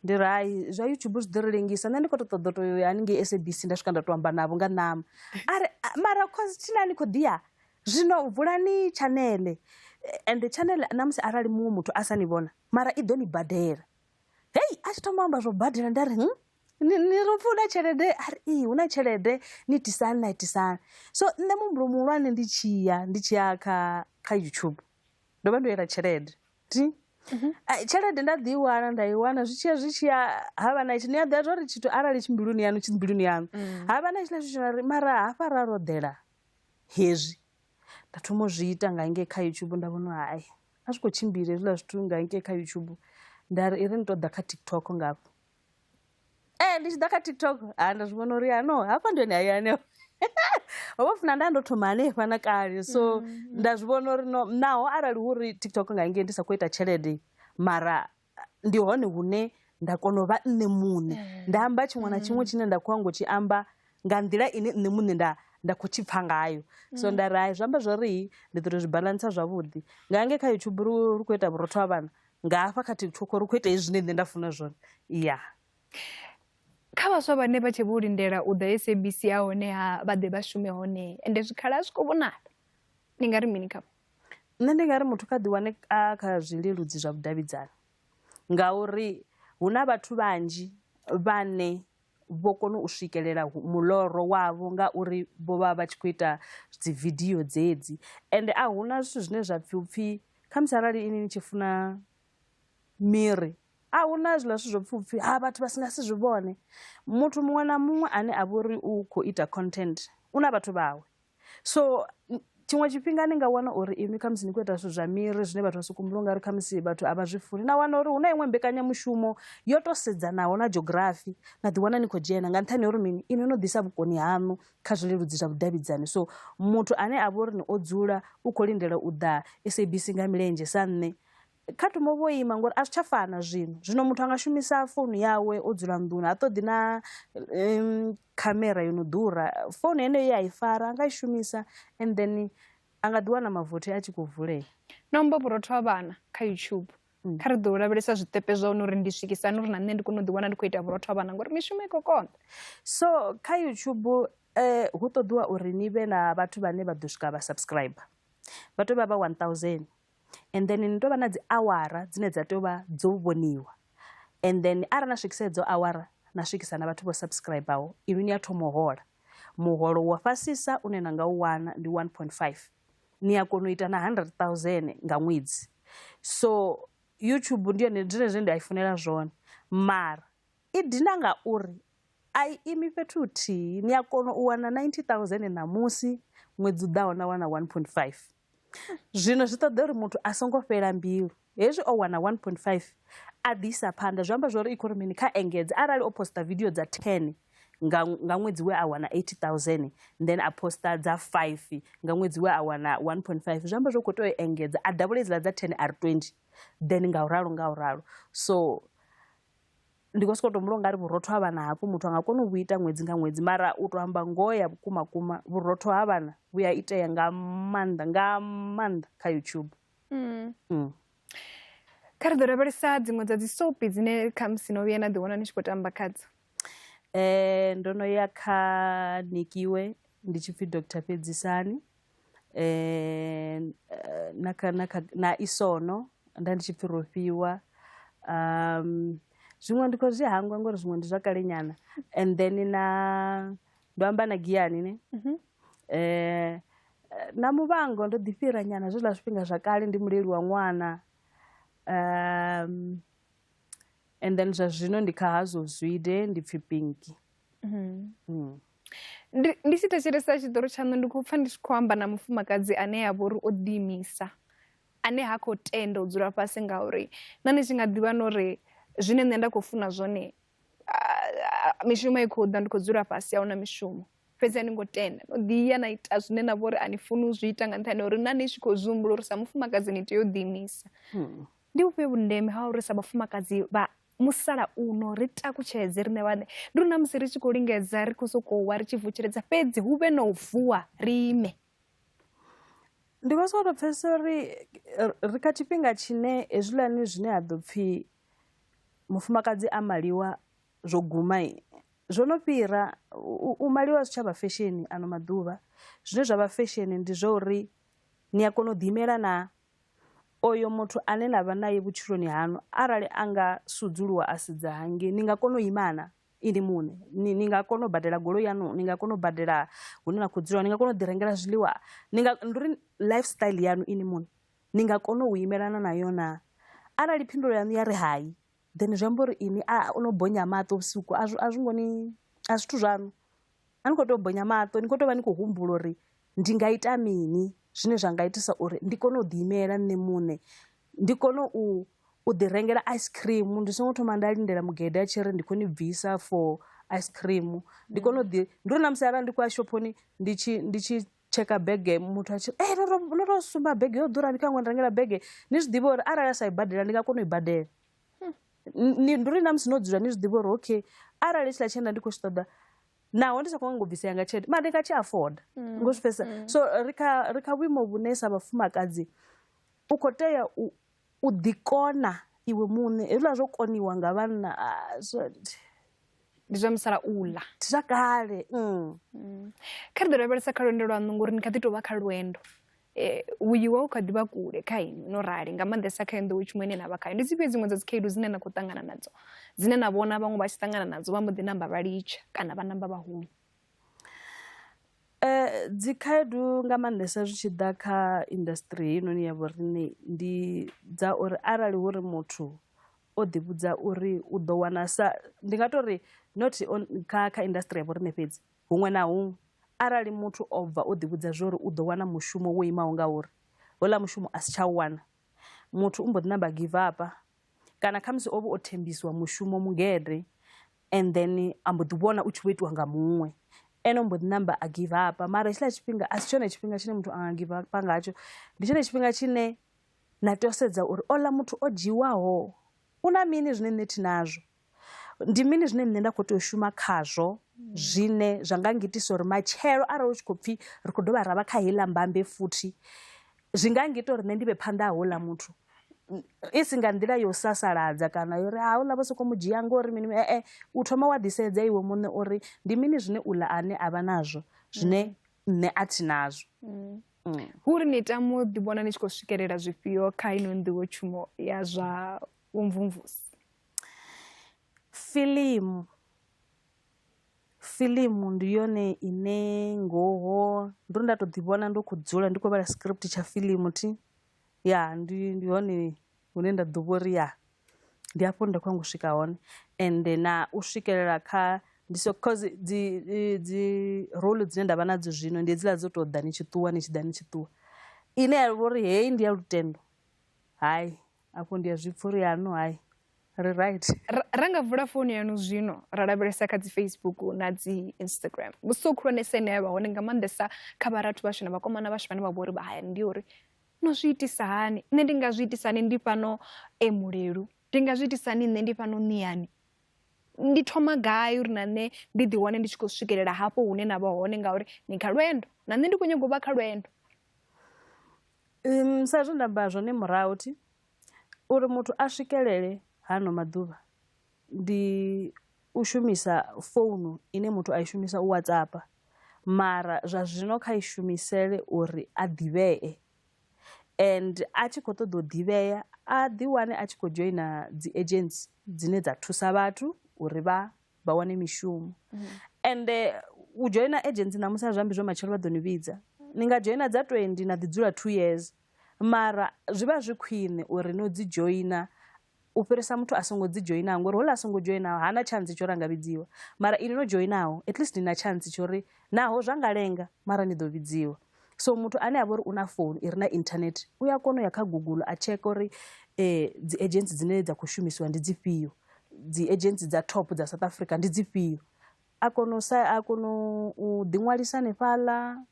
Ndi ri hai zwa YouTube zwi ḓo ri lengisa nṋe ndi khou tou ṱoḓa u tou ya haningei SABC nda swika nda tou amba navho nga ṋama. A ri mara cause thina ni khou ḓi ya zwino vulani channel ende channel na musi arali muṅwe muthu a sa ni vhona mara i ḓo ni badela. Hei a tshi thoma u amba zwo badela nda ri. Ni ri upfhi hu na tshelede a ri ee hu na tshelede ni itisani na itisani. So nṋe muhumbulo muhulwane ndi tshi ya ndi tshi ya kha kha YouTube ndo vha ndo yela tshelede thi tshelede nda ḓi i wana nda i wana zwi tshiya zwi tshiya ha vha na itshi ni a ḓivha zwa uri tshithu arali tshi mbiluni yaṋu tshi mbiluni yaṋu ha vha na hetshiḽa tshithu tshi no ri mara hafha ra ro ḓela hezwi nda thoma u zwi ita nga ngei kha YouTube nda vhona uri hai a zwi khou tshimbila hezwiḽa zwithu nga ngei kha YouTube nda ri i ri ni tou ḓa kha TikTok ngafha. Ee ndi tshi ḓa kha TikTok ha nda zwi vhona uri ha no hafha ndi hone hayani ho vha funa nda ndo thoma hanefha na kale so nda zwi vhona uri no naho arali hu uri TikTok nga ngei ndi sa khou ita tshelede mara ndi hone hune nda kona u vha nṋe muṋe nda amba tshiṅwe na tshiṅwe tshine nda khou ngo tshi amba nga nḓila ine nṋe muṋe nda nda khou tshi pfha ngayo so nda ri hai zwi amba zwori ndi ḓo to zwi baḽantsa zwavhuḓi nga ngei kha YouTube ri khou ita vhurotho ha vhana nga hafha kha TikTok ri khou ita hezwi zwine nṋe nda funa zwone ya. Kha vhaswa vhane vha tshe vho lindela u ḓa SABC ha hone ha vha ḓe vha shume hone ende zwikhala a zwi khou vhonala ni nga ri mini khavho? Nṋe ndi nga ri muthu kha ḓiwane a kha zwileludzi zwa vhudavhidzani ngauri hu na vhathu vhanzhi vhane vho kona u swikelela muloro wavho ngauri vho vha vha tshi khou ita dzi vidio dzedzi ende a huna zwithu zwine zwa pfhi upfhi khamusi arali ini ni tshi funa miri a huna hezwiḽa zwithu zwo pfhi upfhi ha vhathu vha si nga si zwi vhone muthu muṅwe na muṅwe ane a vha uri u khou ita content u na vhathu vhawe so tshiṅwe tshifhinga ni nga wana uri inwi khamusi ni khou ita zwithu zwa miri zwine vhathu vha soko humbula ungari khamusi vhathu a vha zwi funi na wana uri hu na iṅwe mbekanyamushumo yo to sedzanaho na geography na ḓi wana ni khou dzhena nga nṱhani ha uri mini inwi no ḓisa vhukoni haṋu kha zwileludzi zwa vhudavhidzani so muthu ane a vha uri ni o dzula u khou lindela u ḓa SABC nga milenzhe sa nṋe kha thoma vho ima ngori a zwi tsha fana zwino zwino muthu anga shumisa founu yawe o dzula nḓuni ha ṱoḓi na khamera yo no ḓura founu yeneyo ye a i fara a nga i shumisa and then a nga ḓi wana mavothi a tshi khou vulea. No amba vhurotho ha vhana kha YouTube kha ri ḓo lavhelesa zwiṱepe zwa hone uri ndi swikisa hani uri na nṋe ndi kone u ḓiwana ndi khou ita vhurotho ha vhana ngori mishumo i khou konḓa. So kha YouTube hu ṱoḓiwa uri ni vhe na vhathu vhane vha ḓo swika vha subscriber vha tea u vha vha 1000 and then ni tea u vha na dzi awara dzine dza tea u vha dzo vhoniwa and then arali na swikisa hedzo awara na swikisa na vhathu vho subscribaho inwi ni a thoma u hola muholo wa fhasisa une na nga u wana ndi 1.5 ni a kona u ita na 100,000 nga ṅwedzi so YouTube ndi yone zwine zwine nda i funela zwone mara i dina nga uri a i imi fhethu huthihi ni a kona u wana 90,000 ṋamusi ṅwedzi u ḓaho na wana 1.5 zwino zwi ṱoḓa uri muthu a songo fhela mbilu hezwi o wana 1.5 a ḓi isa phanḓa zwi amba zwori i khou ri mini kha engedze arali o posta video dza 10 nga nga ṅwedzi we a wana 80,000 then a posta dza 5 nga ṅwedzi we a wana 1.5 zwi amba zwo khou tea u engedza a double hedziḽa dza 10 a ri 20 then nga u ralo nga u ralo so ndi khou sokou tou humbula ungari vhurotho ha vhana hafhu muthu a nga kona u vhu ita ṅwedzi nga ṅwedzi mara u tou amba ngoho ya vhukuma kuma vhurotho ha vhana vhu a itea nga maanḓa nga maanḓa kha YouTube. Kha ri ḓo lavhelesa dziṅwe dza dzi soapy dzine khamusi no vhuya na ḓiwana ni tshi khou tamba khadzo. Ndo no ya kha Nikiwe ndi tshi pfhi Dr Fhedzisani na kha na kha na Isono nda ndi tshi pfhi Rofhiwa zwiṅwe ndi khou zwi hangwa ngori zwiṅwe ndi zwa kale nyana and then na ndo amba na Giyani ne na Muvhango ndo ḓi fhira nyana zwezwiḽa zwifhinga zwa kale ndi muleli wa ṅwana and then zwa zwino ndi kha Hazo Zwide ndi pfhi Pinky. Ndi tshi thetshelesa tshiṱori tshaṋu ndi khou pfha ndi tshi khou amba na mufumakadzi ane a vha uri o ḓiimisa ane ha khou tenda u dzula fhasi ngauri na ni tshi nga ḓivha na uri zwine nṋe nda khou funa zwone mishumo i khou ḓa ndi khou dzula fhasi a huna mishumo fhedzi a ni ngo tenda no ḓi ya na ita zwine na vha uri a ni funi u zwi ita nga nṱhani ha uri na ni tshi khou zwi humbula uri sa mufumakadzi ni tea u ḓiimisa. Ndi vhufhio vhundeme ha uri sa vhafumakadzi vha musalauno ri takutshedze riṋe vhaṋe ndi uri na musi ri tshi khou lingedza ri khou sokou wa ri tshi vutsheledza fhedzi hu vhe na u vuwa ri ime. Ndi khou sokou tou pfhesesa uri ri kha tshifhinga tshine hezwiḽani zwine ha ḓo pfhi mufumakadzi a maliwa zwo guma zwo no fhira u maliwa zwi tsha vha fesheni ano maḓuvha zwine zwa vha fesheni ndi zwa uri ni a kona u ḓiimela na oyo muthu ane na vha naye vhutshiloni haṋu arali a nga sudzuluwa a sedza hangei ni nga kona u ima na. Ini muṋe ni nga kona u badela goloi yaṋu, ni nga kona u badela hune na khou dzula, ni nga kona u ḓi rengela zwiḽiwa, ni nga ndi uri lifestyle yaṋu ini muṋe ni nga kona u imelana nayo naa? Arali phindulo yaṋu ya ri hai, then zwi amba uri ini a no bonya maṱo vhusiku a zwi a zwi ngo ni a zwithu zwaṋu. A ni khou tea u bonya maṱo, ni khou tea u vha ni khou humbula uri ndi nga ita mini zwine zwa nga itisa uri ndi kone u ḓi imela nṋe muṋe, ndi kone u u ḓi rengela ice cream ndi songo thoma nda lindela mugede a tshi ri ndi khou ni bvisa for ice cream. Ndi kone u ḓi ndi uri na musi arali ndi khou ya shophoni ndi tshi ndi tshi tsheka bege muthu a tshi ri no to sumba bege yo ḓura ni kha ngo rengela bege, ni zwi ḓivhe uri arali a sa i badela ndi nga kona u i badela. Ni ndi uri na musi no dzula ni zwi ḓivhe uri okay arali hetshiḽa tshe nda ndi khou tshi ṱoḓa naho ndi sa khou nyaga u bvisa yanga tshelede mara ndi nga tshi afforda ngo zwi pfesesa. So ri kha ri kha vhuimo vhune sa vhafumakadzi u khou tea u u ḓikona iwe muṋe, hezwiḽa zwo koniwa nga vhanna ndi zwa musalauḽa, ndi zwa kale. Kha ri ḓo lavhelesa kha lwendo lwaṋu ngori ni kha ḓi tou vha kha lwendo, vhuyiwa hu kha ḓi vha kule kha inwi no rali nga maanḓesa kha nḓowetshumo ine na vha khayo. Ndi dzifhio dziṅwe dza dzi khaedu dzine na khou ṱangana nadzo dzine na vhona vhaṅwe vha tshi ṱangana nadzo vha mbo ḓi namba vha litsha kana vha namba vha huma? Dzi khaedu nga maanḓesa zwi tshi ḓa kha industry heinoni ya vhoriṋe ndi dza uri arali hu uri muthu o ḓi vhudza uri u ḓo wana sa ndi nga tori not kha kha industry ya vhoriṋe fhedzi huṅwe na huṅwe arali muthu o bva o ḓi vhudza zwori u ḓo wana mushumo wo imaho nga uri houḽa mushumo a si tsha u wana muthu u mbo ḓi namba give up kana khamusi o vha o thembisiwa mushumo mugede and then a mbo ḓi vhona u tshi vho itiwa nga muṅwe ene o mbo ḓi namba a give up. Mara hetshiḽa tshifhinga a si tshone tshifhinga tshine muthu anga give up ngatsho, ndi tshone tshifhinga tshine na tea u sedza uri oḽa muthu o dzhiwaho u na mini zwine nṋe thi nazwo, ndi mini zwine nṋe nda khou tea u shuma khazwo zwine zwa nga ngitisa uri matshelo arali hu tshi khou pfhi ri khou dovha ra vha kha heiḽa mbambe futhi zwi nga ngita uri nṋe ndi vhe phanḓa ha houḽa muthu. I si nga nḓila yo sasaladza kana yo ri houḽa vho sokou mu dzhia ngori mini e u thoma wa ḓisedza iwe muṋe uri ndi mini zwine uḽa ane a vha nazwo zwine nṋe a thi nazwo. Hu uri ni tama u ḓivhona ni tshi khou swikelela zwifhio kha ino nḓowetshumo ya zwa vhumvumvusi? Fiḽimu, fiḽimu ndi yone ine ngoho ndo ri nda to ḓi vhona ndo khou dzula ndi khou vhala script tsha fiḽimu thi ya ndi ndi hone hune nda ḓo vhori ya ndi hafho nda khou nyanga u swika hone ende na u swikelela kha ndi so cause dzi dzi role dzine nda vha nadzo zwino ndi hedziḽa dzo to ḓa ni tshi ṱuwa ni tshi ḓa ni tshi ṱuwa ine ya vha uri heyi ndi ya lutendo hai afho ndi a zwi pfha uri ya no hai ri right. Ra nga vula founu yanu zwino ra lavhelesa kha dzi Facebook na dzi Instagram, mbudziso khulwanesa ine ya vha hone nga maanḓesa kha vharathu vhashu na vhakomana vhashu vhane vha vha uri vha hayani ndi uri no zwi itisa hani, nṋe ndi nga zwi itisa hani ndi fhano e Mulelu, ndi nga zwi itisa hani nṋe ndi fhano Ṋiani, ndi thoma gai uri na nṋe ndi ḓi wane ndi tshi khou swikelela hafho hune na vha hone ngauri ni kha lwendo na nṋe ndi khou nyanga u vha kha lwendo. Sa zwe nda amba zwone murahu thi uri muthu a swikelele hano maḓuvha ndi u shumisa founu ine muthu a i shumisa u WhatsApp mara zwa zwino kha i shumisele uri a ḓivhee and a tshi khou ṱoḓa u ḓivhea a ḓi wane a tshi khou dzhoina dzi agency dzine dza thusa vhathu uri vha vha wane mishumo. Ende u dzhoina agency ṋamusi a zwi ambi zwo matshelo vha ḓo ni vhidza, ni nga dzhoina dza 20 na ḓi dzula 2 years mara zwi vha zwi khwine uri no dzi dzhoina u fhirisa muthu a songo dzi dzhoinaho ngori houḽa a songo dzhoinaho hana tshantsi tsho uri a nga vhidziwa mara ini no dzhoinaho at least ni na tshantsi tsho uri naho zwa nga lenga mara ni ḓo vhidziwa. So muthu ane a vha uri u na founu i re na internet u a kona u ya kha Google a tsheka uri dzi agency dzine dza khou shumisiwa ndi dzifhio, dzi agency dza top dza South Africa ndi dzifhio a kona u sa a kona u ḓiṅwalisa hanefhaḽa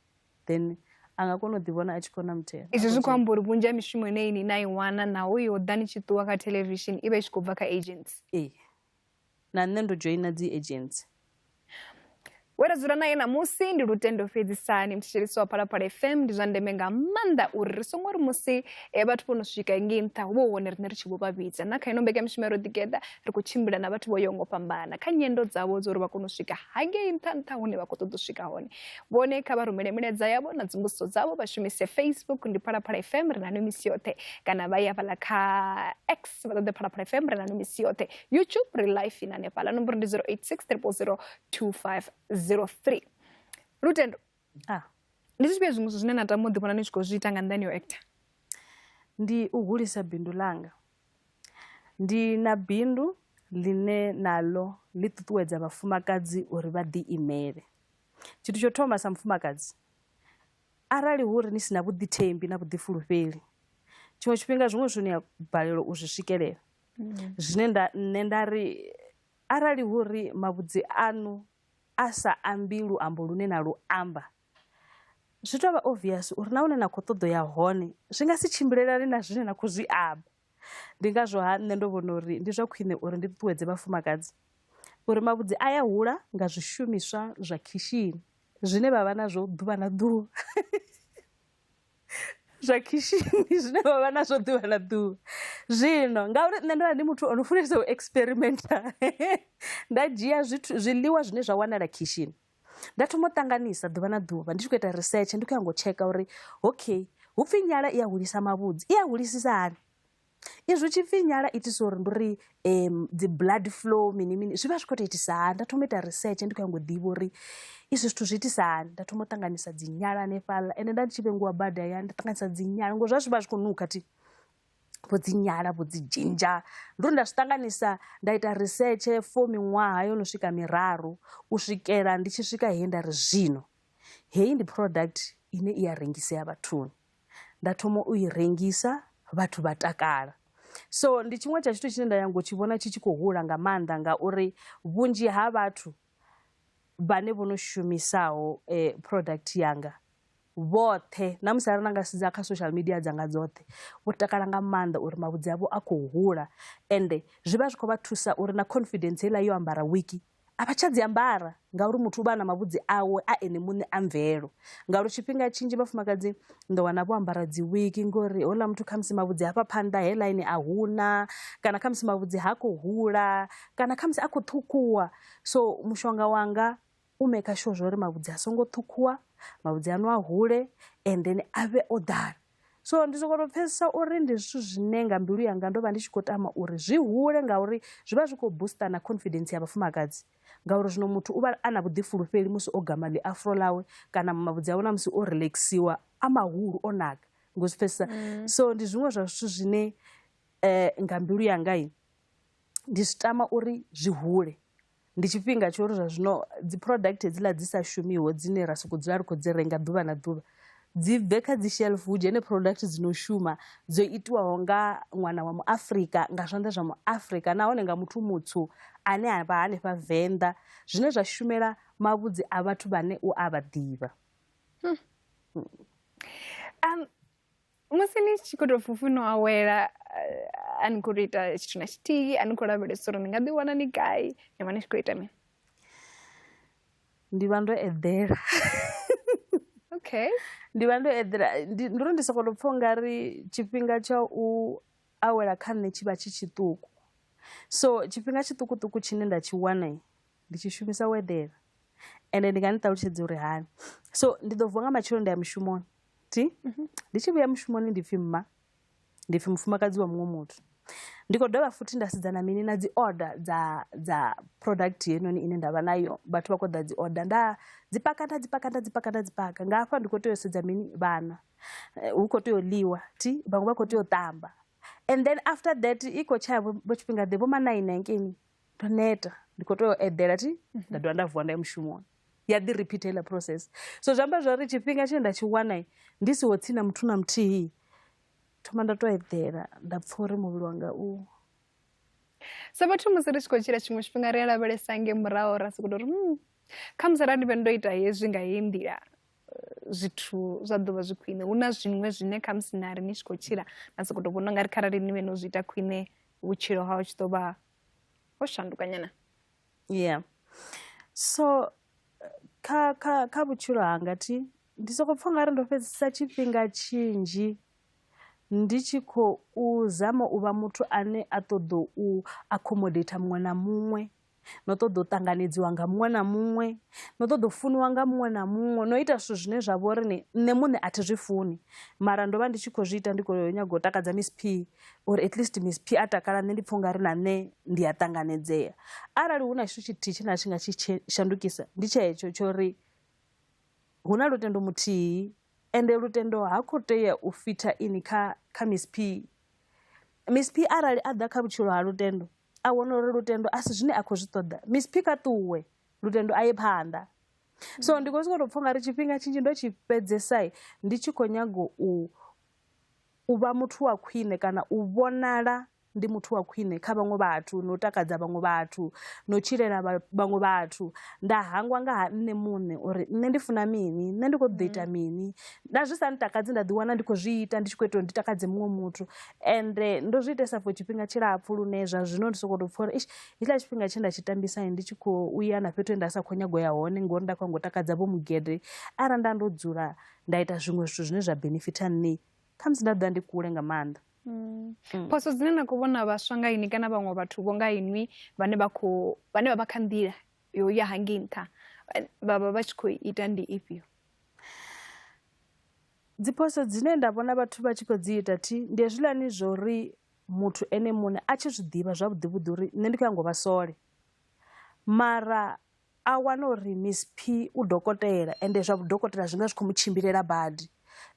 then a nga kona u ḓivhona a tshi khou namutela. Izwi zwi khou amba uri vhunzhi ha mishumo ine ini na i wana naho yo ḓa ni tshi ṱuwa kha theḽevishini i vha i tshi khou bva kha agency. Ee, na nṋe ndo dzhoina dzi agency. We ra dzula naye ṋamusi ndi Lutendo Fhedzisani, muthetshelesi wa Phalaphala FM. Ndi zwa ndeme nga maanḓa uri ri songo ri musi vhathu vho no swika ngei nṱha hu vhe hu hone riṋe ri tshi vho vha vhidza. Na kha ino mbekanyamushumo ya Ro Ḓigeḓa ri khou tshimbila na vhathu vho yaho nga u fhambana kha nyendo dzavho dza uri vha kone u swika hangei nṱha nṱha hune vha khou ṱoḓa u swika hone. Vhone kha vha rumele milaedza yavho na dzimbudziso dzavho vha shumise Facebook, ndi Phalaphala FM, ri na nwi misi yoṱhe, kana vha ye hafhaḽa kha X vha ṱoḓe Phalaphala FM, ri na nwi misi yoṱhe. YouTube ri live na hanefhaḽa, nomboro ndi 086 000 2503. Lutendo, ndi zwifhio zwiṅwe zwithu zwine na tama u ḓivhona ni tshi khou zwi ita nga nnḓani yo actor? Ndi u hulisa bindu ḽanga. Ndi na bindu ḽine naḽo ḽi ṱuṱuwedza vhafumakadzi uri vha ḓi imele. Tshithu tsho thoma sa mufumakadzi, arali hu uri ni si na vhuḓithembi na vhuḓifulufheli, tshiṅwe tshifhinga zwiṅwe zwithu ni a balelwa u zwi swikelela. Zwine nda nṋe nda ri arali hu uri mavhudzi aṋu a sa ambi luambo lune na lu amba, zwi tou vha obvious uri na hune na khou ṱoḓa u ya hone zwi nga si tshimbilelane na zwine na khou zwi amba. Ndi ngazwo ha nṋe ndo vhona uri ndi zwa khwine uri ndi ṱuṱuwedze vhafumakadzi uri mavhudzi a ya hula nga zwishumiswa zwa khishini zwine vha vha nazwo ḓuvha na ḓuvha. Zwa khishini zwine vha vha nazwo ḓuvha na ḓuvha. Zwino ngauri nṋe ndo vha ndi muthu ono funesa u experimenter nda dzhia zwithu zwiḽiwa zwine zwa wanala khishini nda thoma u ṱanganisa ḓuvha na ḓuvha ndi tshi khou ita research, ndi khou ya ngo tsheka uri okay hu pfhi nyala i a hulisa mavhudzi, i a hulisisa hani? Izwi hu tshi pfhi nyala itisa uri ndi uri dzi blood flow mini mini zwi vha zwi khou tou itisa hani, nda thoma u ita research ndi khou nyanga u ḓivha uri izwi zwithu zwi itisa hani, nda thoma u ṱanganisa dzi nyala hanefhaḽa ende nda ndi tshi vhengiwa badi hayani nda ṱanganisa dzi nyala ngori zwa zwi vha zwi khou nukha thi, vho dzi nyala vho dzi dzhinzha ndi uri nda zwi ṱanganisa nda ita research for miṅwaha yo no swika miraru u swikela ndi tshi swika he nda ri zwino heyi ndi product ine i a rengisea vhathuni. Nda thoma u i rengisa vhathu vha takala. So ndi tshiṅwe tsha tshithu tshine nda nyanga u tshi vhona tshi tshi khou hula nga maanḓa ngauri vhunzhi ha vhathu vhane vho no shumisaho product yanga vhoṱhe na musi arali na nga sedza kha social media dzanga dzoṱhe vho takala nga maanḓa uri mavhudzi avho a khou hula ende zwi vha zwi khou vha thusa uri na confidence heiḽa yo ambara wiki a vha tsha dzi ambara ngauri muthu u vha a na mavhudzi awe a ene muṋe a mvelo. Ngauri tshifhinga tshinzhi vhafumakadzi ni ḓo wana vho ambara dzi wiki ngori houḽa muthu khamusi mavhudzi hafha phanḓa hairline a huna kana khamusi mavhudzi ha khou hula kana khamusi a khou ṱhukhuwa. So mushonga wanga u maker sure zwa uri mavhudzi a songo ṱhukhuwa, mavhudzi aṋu a hule and then a vhe o ḓala. So ndi sokou tou pfhesesa uri ndi zwithu zwine nga mbilu yanga ndo vha ndi tshi khou tama uri zwi hule ngauri zwi vha zwi khou booster na confidence ya vhafumakadzi ngauri zwino muthu u vha a na vhuḓifulufheli musi o gama ḽi afro ḽawe kana mavhudzi awe na musi o relaxiwa a mahulu o naka ngo zwi pfhesesa. So ndi zwiṅwe zwa zwithu zwine nga mbilu yanga ndi zwi tama uri zwi hule. Ndi tshifhinga tsho uri zwa zwino dzi product hedziḽa dzi sa shumiho dzine ra sokou dzula ri khou dzi renga ḓuvha na ḓuvha dzi bve kha dzi shelf hu dzhene product dzi no shuma dzo itiwaho nga ṅwana wa muAfrika nga zwanḓa zwa muAfrika nahone nga muthu mutswu ane a vha hanefha Venḓa zwine zwa shumela mavhudzi a vhathu vhane u a vha ḓivha. Musi ni tshi khou tou fufu no awela a ni khou tou ita tshithu na tshithihi a ni khou lavhelesa uri ni nga ḓi wana ni gai ni vha ni tshi khou ita mini? Ndi vha ndo eḓela. Okay. Ndi vha ndo eḓela ndi uri ndi sokou tou pfha ungari tshifhinga tsha u awela kha nṋe tshi vha tshi tshiṱuku so tshifhinga tshiṱukuṱuku tshine nda tshi wana ndi tshi shumisa u eḓela ende ndi nga ni ṱalutshedza uri hani. So ndi ḓo vuwa nga matsheloni nda ya mushumoni thi ndi tshi vhuya mushumoni ndi pfhi mma ndi pfhi mufumakadzi wa muṅwe muthu ndi khou dovha futhi nda sedzana mini na dzi order dza dza product heinoni ine nda vha nayo vhathu vha khou ḓa dzi order nda dzi paka nda dzi paka nda dzi paka nda dzi paka nga hafha ndi khou tea u sedza mini vhana hu khou tea u ḽiwa thi vhaṅwe vha khou tea u ṱamba and then after that i khou tshaya vho tshifhinga ḓe vho ma 9 hangeini ndo neta ndi khou tea u eḓela thi nda dovha nda vuwa nda ya mushumoni ya ḓi repeat heiḽa process. So zwi amba zwori tshifhinga tshine nda tshi wana ndi siho tsini na muthu na muthihi thoma nda to eḓela nda pfha uri muvhili wanga u Sa vhathu musi ri tshi khou tshila tshiṅwe tshifhinga ri a lavhelesa ngei murahu ra sokou tou ri khamusi arali ndi vhe ndo ita hezwi nga heyi nḓila zwithu zwa ḓo vha zwi khwine. Hu na zwiṅwe zwine khamusi na ri ni tshi khou tshila na sokou tou vhona ungari kharali ni vhe no zwi ita khwine vhutshilo haho tshi ḓo vha ho shanduka nyana. Yeah. So Kha kha kha vhutshilo hanga thi ndi soko pfha ungari ndo fhedzesa tshifhinga tshinzhi ndi tshi khou zama u vha muthu ane a ṱoḓa u accommodate muṅwe na muṅwe, no ṱoḓa u ṱanganedziwa nga muṅwe na muṅwe, no ṱoḓa u funiwa nga muṅwe na muṅwe, no ita zwithu zwine zwa vha uri ni nṋe muṋe a thi zwi funi mara ndo vha ndi tshi khou zwi ita ndi khou nyaga u takadza Miss P uri at least Miss P a takala nṋe ndi pfha ungari na nṋe ndi a ṱanganedzea. Arali hu na tshithu tshithihi tshine a tshi nga tshi shandukisa ndi tshetsho tsho uri hu na lutendo muthihi ende lutendo ha khou tea u fitha ini kha kha Miss P. Miss P arali a ḓa kha vhutshilo ha lutendo a wana uri lutendo a si zwine a khou zwi ṱoḓa Miss P kha ṱuwe lutendo a ye phanḓa. So ndi khou sokou tou pfha ungari tshifhinga tshinzhi ndo tshi fhedzesa ndi tshi khou nyaga u u vha muthu wa khwine kana u vhonala ndi muthu wa khwine kha vhaṅwe vhathu no takadza vhaṅwe vhathu no tshilela vhaṅwe vhathu nda hangwa nga ha nṋe muṋe uri nṋe ndi funa mini nṋe ndi khou ḓo ita mini na zwi sa ntakadzi nda ḓiwana ndi khou zwi ita ndi tshi khou ita uri ndi takadze muṅwe muthu ende ndo zwi itesa for tshifhinga tshilapfhu lune zwa zwino ndi sokou tou pfha uri eish hetshiḽa tshifhinga tshe nda tshi tambisa ndi tshi khou ya na fhethu he nda sa khou nyaga u ya hone ngori nda khou nyaga u takadza vho mugede arali nda ndo dzula nda ita zwiṅwe zwithu zwine zwa benefitha nṋe khamusi nda ḓa ndi kule nga maanḓa. Phoso dzine na khou vhona vhaswa nga inwi kana vhaṅwe vhathu vho nga inwi vhane vha khou vhane vha vha kha nḓila yo ya hangei nṱha vha vha vha tshi khou ita ndi ifhio? Dzi phoso dzine nda vhona vhathu vha tshi khou dzi ita thi ndi hezwiḽani zwo uri muthu ene muṋe a tshi zwi ḓivha zwavhuḓi vhuḓi uri nṋe ndi khou nyanga u vha sole mara a wana uri Miss P u dokotela ende zwa vhudokotela zwi nga zwi khou mu tshimbilela badi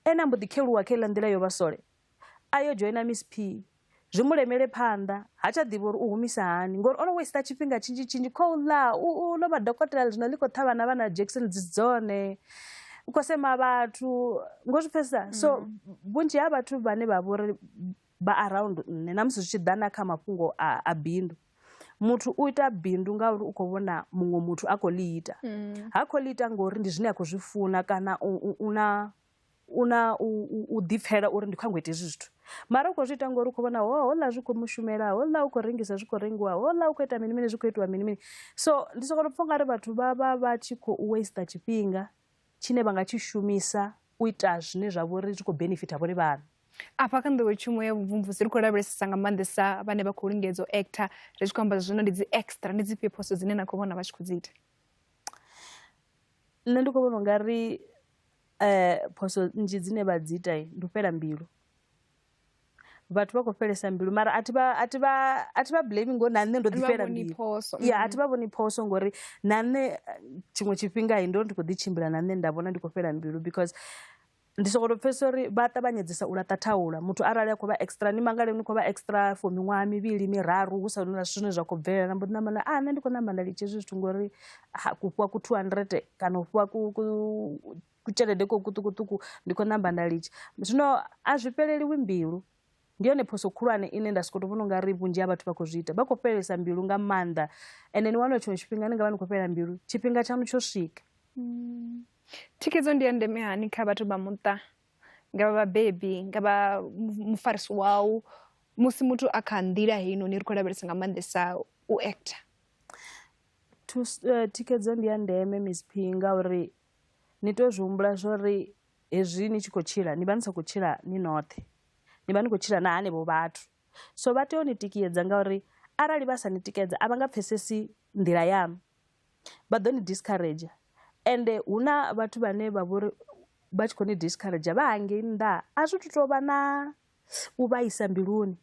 ene a mbo ḓi kheluwa kha heiḽa nḓila yo vha sole a yo dzhoina Miss P zwi mu lemele phanḓa ha tsha ḓivha uri u humisa hani ngori o no waste tshifhinga tshinzhi tshinzhi khou ḽa u no vha dokotela zwino ḽi khou ṱhavha na vhana Jackson dzi dzone u khou sema vhathu ngo zwi pfesesa. So vhunzhi ha vhathu vhane vha vhori vha around nṋe na musi zwi tshi ḓa na kha mafhungo a bindu muthu u ita bindu ngauri u khou vhona muṅwe muthu a khou ḽi ita ha khou ḽi ita ngori ndi zwine a khou zwi funa kana u na u na u ḓipfela uri ndi khou nyanga u ita hezwi zwithu mara u khou zwi ita ngori u khou vhona ho houḽa zwi khou mushumela houḽa u khou rengisa zwi khou rengiwa houḽa u khou ita mini mini zwi khou itiwa mini mini. So ndi sokou tou pfha ungari vhathu vha vha vha tshi khou waste tshifhinga tshine vha nga tshi shumisa u ita zwine zwa vha uri zwi khou benefitha vhone vhaṋe. Afha kha nḓowetshumo ya vhubvumvusi ri khou lavhelesesa nga maanḓesa vhane vha khou lingedza u actor ri tshi khou amba zwino ndi dzi extra ndi dzifhio phoso dzine na khou vhona vha tshi khou dzi ita? Nṋe ndi khou vhona ungari phoso nnzhi dzine vha dzi ita ndi u fhela mbilu. Vhathu vha khou fhelesa mbilu mara a thi vha a thi vha a thi vha blame ngori na nṋe ndo ḓi fhela mbilu. Ya a thi vha vhoni phoso ngori na nṋe tshiṅwe tshifhinga ndo ndi khou ḓi tshimbila na nṋe nda vhona ndi khou fhela mbilu because ndi sokou tou pfhesesa uri vha ṱavhanyedzesa u laṱa thaula muthu arali a khou vha extra ni mangale ni khou vha extra for miṅwaha mivhili miraru hu sa na zwithu zwine zwa khou bvelela na mbo ḓi namba na a nṋe ndi khou namba nda litsha hezwi zwithu ngori ku fhiwa ku 200 kana u fhiwa ku ku tshelede ko kuṱukuṱuku ndi khou namba nda litsha. Zwino a zwi fheleliwi mbilu ndi yone phoso khulwane ine nda sokou tou vhona ungari vhunzhi ha vhathu vha khou zwi ita vha khou fhelelesa mbilu nga maanḓa ende ni wana uri tshiṅwe tshifhinga ni nga vha ni khou fhela mbilu tshifhinga tshaṋu tsho swika. Thikhedzo ndi ya ndeme hani kha vhathu vha muṱa nga vha vhabebi nga vha mufarisi wau musi muthu a kha nḓila heinoni ri khou lavhelesa nga maanḓesa u actor? Thikhedzo ndi ya ndeme Miss P ngauri ni tea u zwi humbula zwori hezwi ni tshi khou tshila ni vha ni sa khou tshila ni noṱhe ni vha ni khou tshila na hanevho vhathu so vha tea u ni tikedza ngauri arali vha sa ni tikedza a vha nga pfhesesi nḓila yaṋu vha ḓo ni discourage ende hu na vhathu vhane vha vhori vha tshi khou ni discourage vha hangei nnḓa a zwi tu tovha na u vhaisa mbiluni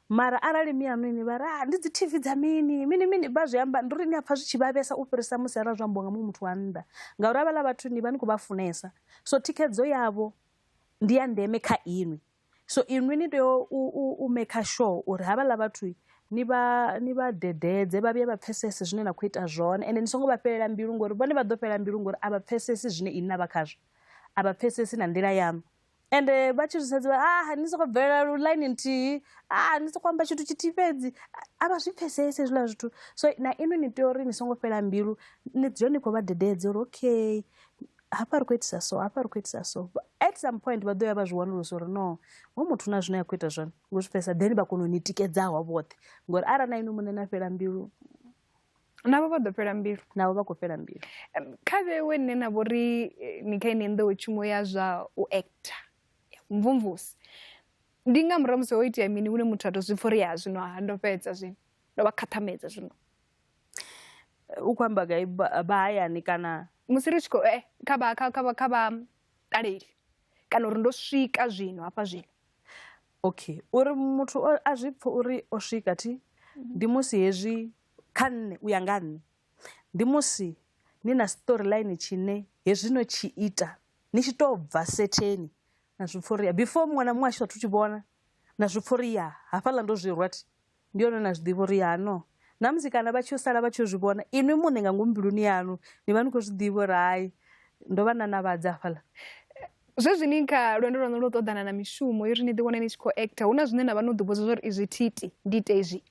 mara arali mianu ini vha ri ah ndi dzi TV dza mini mini mini vha zwi amba ndi uri ni a pfha zwi tshi vhavhesa u fhirisa musi arali zwo ambiwa nga muṅwe muthu wa nnḓa ngauri havhaḽa vhathu ni vha ni khou vha funesa so thikhedzo yavho ndi ya ndeme kha inwi so inwi ni tea u maker sure uri havhaḽa vhathu ni vha ni vha dededze vha vhuye vha pfhesese zwine na khou ita zwone ende ni songo vha fhelela mbilu ngori vhone vha ḓo fhela mbilu ngori a vha pfhesesi zwine inwi na vha khazwo a vha pfhesesi na nḓila yaṋu ende vha tshi zwi sedza ah ni soko bvelela line nthihi ah ni soko amba tshithu tshithihi fhedzi a vha zwi pfhesesi hezwiḽa zwithu so na inwi ni tea uri ni songo fhela mbilu ni dzule ni khou vha dededza uri okay hafha ri khou itisa so hafha ri khou itisa so at some point vha ḓo ya vha zwi wanulusa uri no ho muthu na zwine a khou ita zwone ngo zwi pfhesesa then vha kona u ni tikedzaho vhoṱhe ngori arali na inwi muṋe na fhela mbilu. Navho vha ḓo fhela mbilu. Navho vha khou fhela mbilu. Kha vhewe nṋe na vho ri ni kha ine nḓowetshumo ya zwa u actor, ya vhumvumvusi. Ndi nga murahu musi ho itea mini hune muthu a to zwi pfa uri ya zwino ha ndo fhedza zwino, ndo vha khaṱhamedza zwino. U khou amba gai vha hayani kana musi ri tshi khou kha vha kha kha kha vha ṱaleli kana uri ndo swika zwino hafha zwino. Okay, uri muthu a zwi pfhe uri o swika thi ndi musi hezwi kha nṋe u ya nga nṋe ndi musi ni na storyline tshine hezwi no tshi ita ni tshi tou bva setheni na zwi pfha uri before muṅwe na muṅwe a tshi sathu tshi vhona na zwi pfha uri ya hafhaḽa ndo zwi rwa thi ndi hone na zwi ḓivha uri ya no na musi kana vha tshi yo sala vha tshi yo zwi vhona inwi muṋe nga ngomu mbiluni yaṋu ni vha ni khou zwi ḓivha uri hai ndo vha na navhadza hafhaḽa. Zwezwi ni kha lwendo lwaṋu lwo ṱoḓana na mishumo uri ni ḓi wane ni tshi khou actor, hu na zwine na vha no ḓi vhudza uri izwi thi iti ndi ite izwi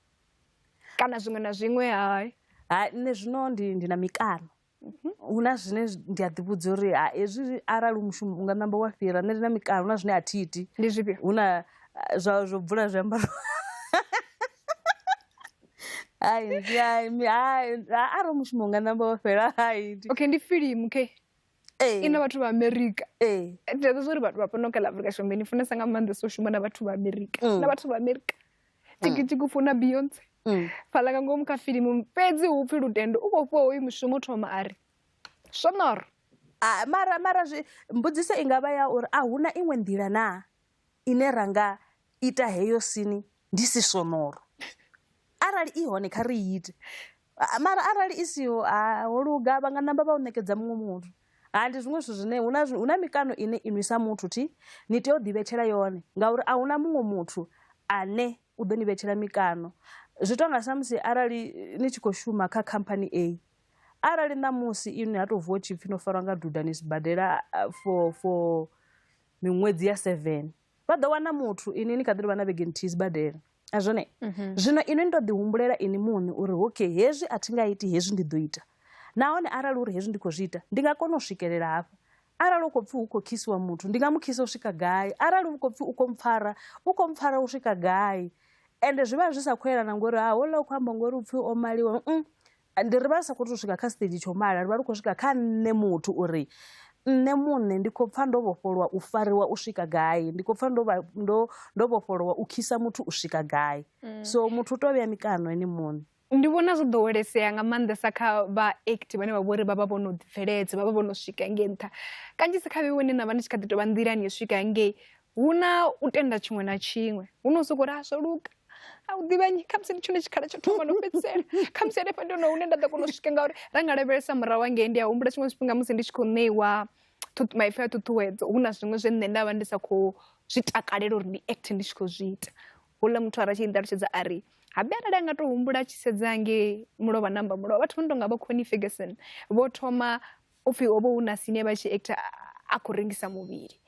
kana zwiṅwe na zwiṅwe? Hai, hai nṋe zwino ndi na mikano. Hu na zwine ndi a ḓivhudza uri ha hezwi arali mushumo unga namba wa fhira nṋe ndi na mikano, hu na zwine a thi iti. Ndi zwifhio? Hu na zwa zwo bvula zwiambaro. Hai, hai, hai, arali mushumo unga namba wa fhela hai. Okay, ndi filimu okay. Ina vhathu vha Amerika. Ndi a ḓivha uri vhathu vha fhano kha ḽa Afrika Tshipembe ni funesa nga maanḓesa u shuma na vhathu vha Amerika. Na vhathu vha Amerika. Tshiki tshiki funa Beyonce. Fhaḽa nga ngomu kha filimu fhedzi hu pfi Lutendo u khou fhiwa hoyu mushumo thoma a ri swonoro. Mara mara zwi mbudziso i nga vha ya uri a huna iṅwe nḓila na ine ra nga ita heyo sini ndi si swonoro. Arali i hone kha ri ite. Mara arali i siho ho luga vha nga namba vha u ṋekedza muṅwe muthu. Ha ndi zwiṅwe zwithu zwine hu na mikano ine inwi sa muthu thi ni tea u ḓivhetshela yone ngauri a huna muṅwe muthu ane u ḓo ni vhetshela mikano. Zwi tonga sa musi arali ni tshi khou shuma kha khamphani A, arali ṋamusi inwi ha tou vuwa tshipfi no farwa nga duda ni sibadela for miṅwedzi ya 7, vha ḓo wana muthu inwi ni kha ḓi tovha na vhege nthihi sibadela. A zwone? Zwino inwi ni to ḓi humbulela inwi muṋe uri okay hezwi a thi nga iti hezwi ndi ḓo ita. Nahone arali uri hezwi ndi khou zwi ita ndi nga kona u swikelela hafha. Arali u khou pfi hu khou khisiwa muthu ndi nga mu khisa u swika gai, arali u khou pfi u khou mpfara u khou mpfara u swika gai. Ende zwi vha zwi sa khou yelana ngori ha houḽa u khou amba ngori upfi o maliwa. Ndi ri vha ri sa khou tou swika kha stage tsho mala, ri vha ri khou swika kha nṋe muthu uri nṋe muṋe ndi khou pfa ndo vhofholowa u fariwa u swika gai, ndi khou pfa ndo vha ndo ndo vhofholowa u khisa muthu u swika gai. So muthu u tea u vhea mikano ene muṋe. Ndi vhona zwo ḓowelesea nga maanḓesa kha vha act vhane vha vhori vha vha vho no ḓibveledza, vha vha vho no swika ngei nṱha. Kanzhisa kha vheiwe na vha ni tshi kha ḓi tovha nḓilani yo swika ngei, hu na u tenda tshiṅwe na tshiṅwe, hu na u sokou ri a zwo luga a u ḓivha nnyi, khamusi ndi tshone tshikhala tsho thoma no fhedzisela, khamusi hanefha ndi hone hune nda ḓo kona u swika ngauri ra nga lavhelesa murahu hangei ndi a humbula tshiṅwe tshifhinga musi ndi tshi khou ṋeiwa maipfi a ṱhuṱhuwedzo hu na zwiṅwe zwe nṋe nda vha ndi sa khou zwi takalela uri ndi act ndi tshi khou zwi ita. Houḽa muthu a ra tshi nṱalutshedza a ri habe arali a nga to humbula a tshi sedza ngei mulovha namba mulovha vhathu vha no tonga vho Connie Ferguson vho thoma u pfhi ho vha hu na sine vha tshi actor a khou rengisa muvhili,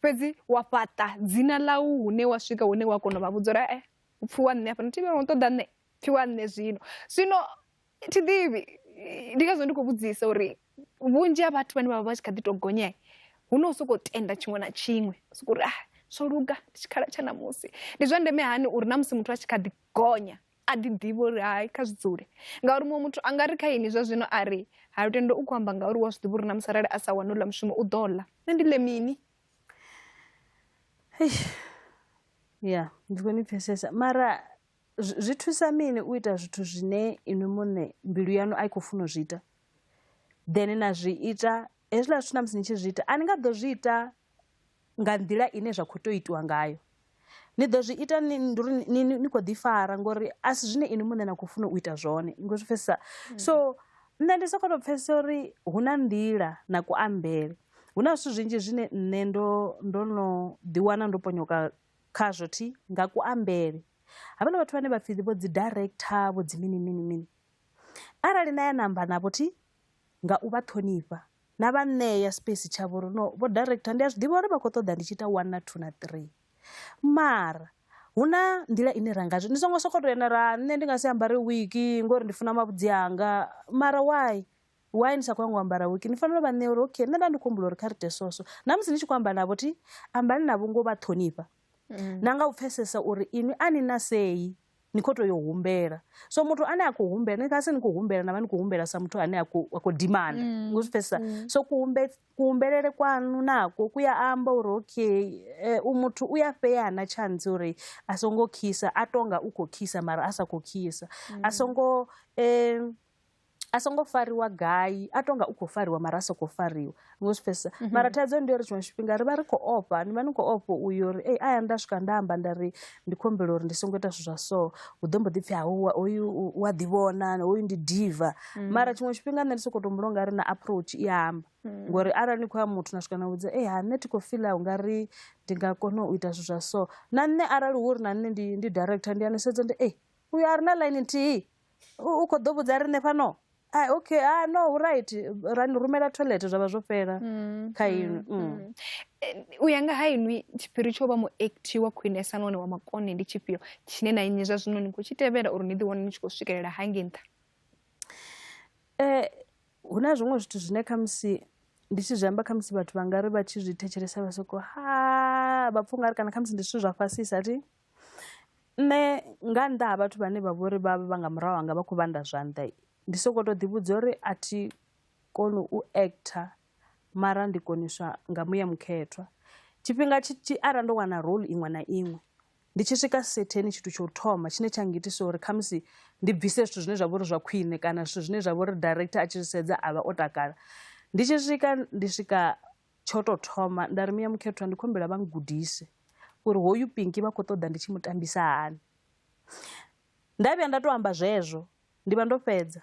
fhedzi wa fhaṱa dzina ḽau hune wa swika hune wa kona u vha vhudza uri hu pfhi wa nṋe hafha thi vha ṱoḓa nṋe pfhi wa nṋe zwino. Zwino thi ḓivhi ndi ngazwo ndi khou vhudzisa uri vhunzhi ha vhathu vhane vha vha vha tshi kha ḓi tou gonya hu na u sokou tenda tshiṅwe na tshiṅwe sokou uri ah zwo luga ndi tshikhala tsha ṋamusi. Ndi zwa ndeme hani uri na musi muthu a tshi kha ḓi gonya a ḓi ḓivha uri hai kha zwi dzule, ngauri muṅwe muthu a nga ri kha ini zwa zwino a ri ha Lutendo u khou amba ngauri wa zwi ḓivha uri na musi arali a sa wani uḽa mushumo u ḓo ḽa, nṋe ndi ḽe mini? Ya ndi khou ni pfhesesa mara zwi thusa mini u ita zwithu zwine inwi muṋe mbilu yaṋu a i khou funa u zwi ita then na zwi ita hezwiḽa zwithu na musi ni tshi zwi ita a ni nga ḓo zwi ita nga nḓila ine zwa khou tea u itiwa ngayo, ni ḓo zwi ita ni ni ni khou ḓi fara ngori a si zwine inwi muṋe na khou funa u ita zwone ni khou zwi pfhesesa. So nṋe ndi soko to pfhesesa uri hu na nḓila na kuambele, hu na zwithu zwinzhi zwine nṋe ndo ndo no ḓi wana ndo ponyoka khazwo thi nga kuambele. Havhaḽa vhathu vhane vha pfhi vho dzi director vho dzi mini mini mini, arali na ya na amba navho thi nga u vha ṱhonifha na vha ṋea space tshavho uri no vho director ndi a zwi ḓivha uri vha khou ṱoḓa ndi tshi ita 1 na 2 na 3, mara hu na nḓila ine ra nga zwi ni songo sokou tou ya na ra nṋe ndi nga si ambare wiki ngori ndi funa mavhudzi anga, mara why why ni sa khou nyanga u ambara wiki? Ni fanela u vha ṋea uri okay nṋe nda ndi khou humbula uri kha ri ite so so, na musi ni tshi khou amba navho thi ambani navho ngo vha ṱhonifha na nga u pfhesesa uri inwi a ni na sei. Ni khou tou yo humbela. So muthu ane a khou humbela, ni nga si ni khou humbela na vha ni khou humbela sa muthu ane a khou demand. Ni khou zwi pfesesa? So kuhumbelele kwanu nako ku ya amba uri okay, u muthu u ya fheana chance uri a songo khisa, a tonga u khou khisa mara a sa khou khisa. A songo a songo fariwa gai, a tonga u khou fariwa mara a sa khou fariwa. Ngo zwi pfesesa? Mara thaidzo ndi uri tshiṅwe tshifhinga ri vha ri khou ofha, ni vha ni khou ofha uyo uri ei aya nda swika nda amba nda ri ndi khou humbela uri ndi songo ita zwithu zwa so, hu ḓo mbo ḓi pfhi ha hoyu u a ḓivhona, hoyu ndi diva. Mara tshiṅwe tshifhinga nṋe ndi sokou tou humbula ungari na approach i a amba. Ngori arali ni khou ya muthu na swika na vhudza ei ha nṋe thi khou fila ungari ndi nga kona u ita zwithu zwa so. Na nṋe arali hu uri na nṋe ndi director ndi a ni sedza ndi ei uyu a ri na line nthihi, u khou ḓo vhudza riṋe fhano. Ah, okay, ah, no, right. Ra ni rumela toilet zwa vha zwo fhela kha inwi. U ya nga ha inwi tshiphiri tsho vha muacti wa khwinesa nahone wa makone ndi tshifhio tshine na inwi zwa zwino ni khou tshi tevhela uri ni ḓi wane ni tshi khou swikelela hangei nṱha? Hu na zwiṅwe zwithu zwine khamusi ndi tshi zwi amba khamusi vhathu vha nga ri vha tshi zwi thetshelesa vha soko ha vha pfha ungari kana khamusi ndi zwithu zwa fhasisa thi. Nṋe nga nnḓa ha vhathu vhane vha vhori vha vha nga murahu hanga vha khou vhanda zwanḓa, ndi soko to ḓi vhudza uri a thi koni u actor mara ndi koniswa nga muya mukhethwa. Tshifhinga tshi arali ndo wana role iṅwe na iṅwe ndi tshi swika setheni tshithu tsha u thoma tshine tsha ngitisa uri khamusi ndi bvise zwithu zwine zwa vha uri zwa khwine kana zwithu zwine zwa vha uri director a tshi zwi sedza a vha o takala, ndi tshi swika ndi swika tsho tou thoma nda ri muya mukhethwa ndi khou humbela vha ngudise uri hoyu Pinky vha khou ṱoḓa ndi tshi mu tambisa hani. Nda vhuya nda tou amba zwezwo ndi vha ndo fhedza.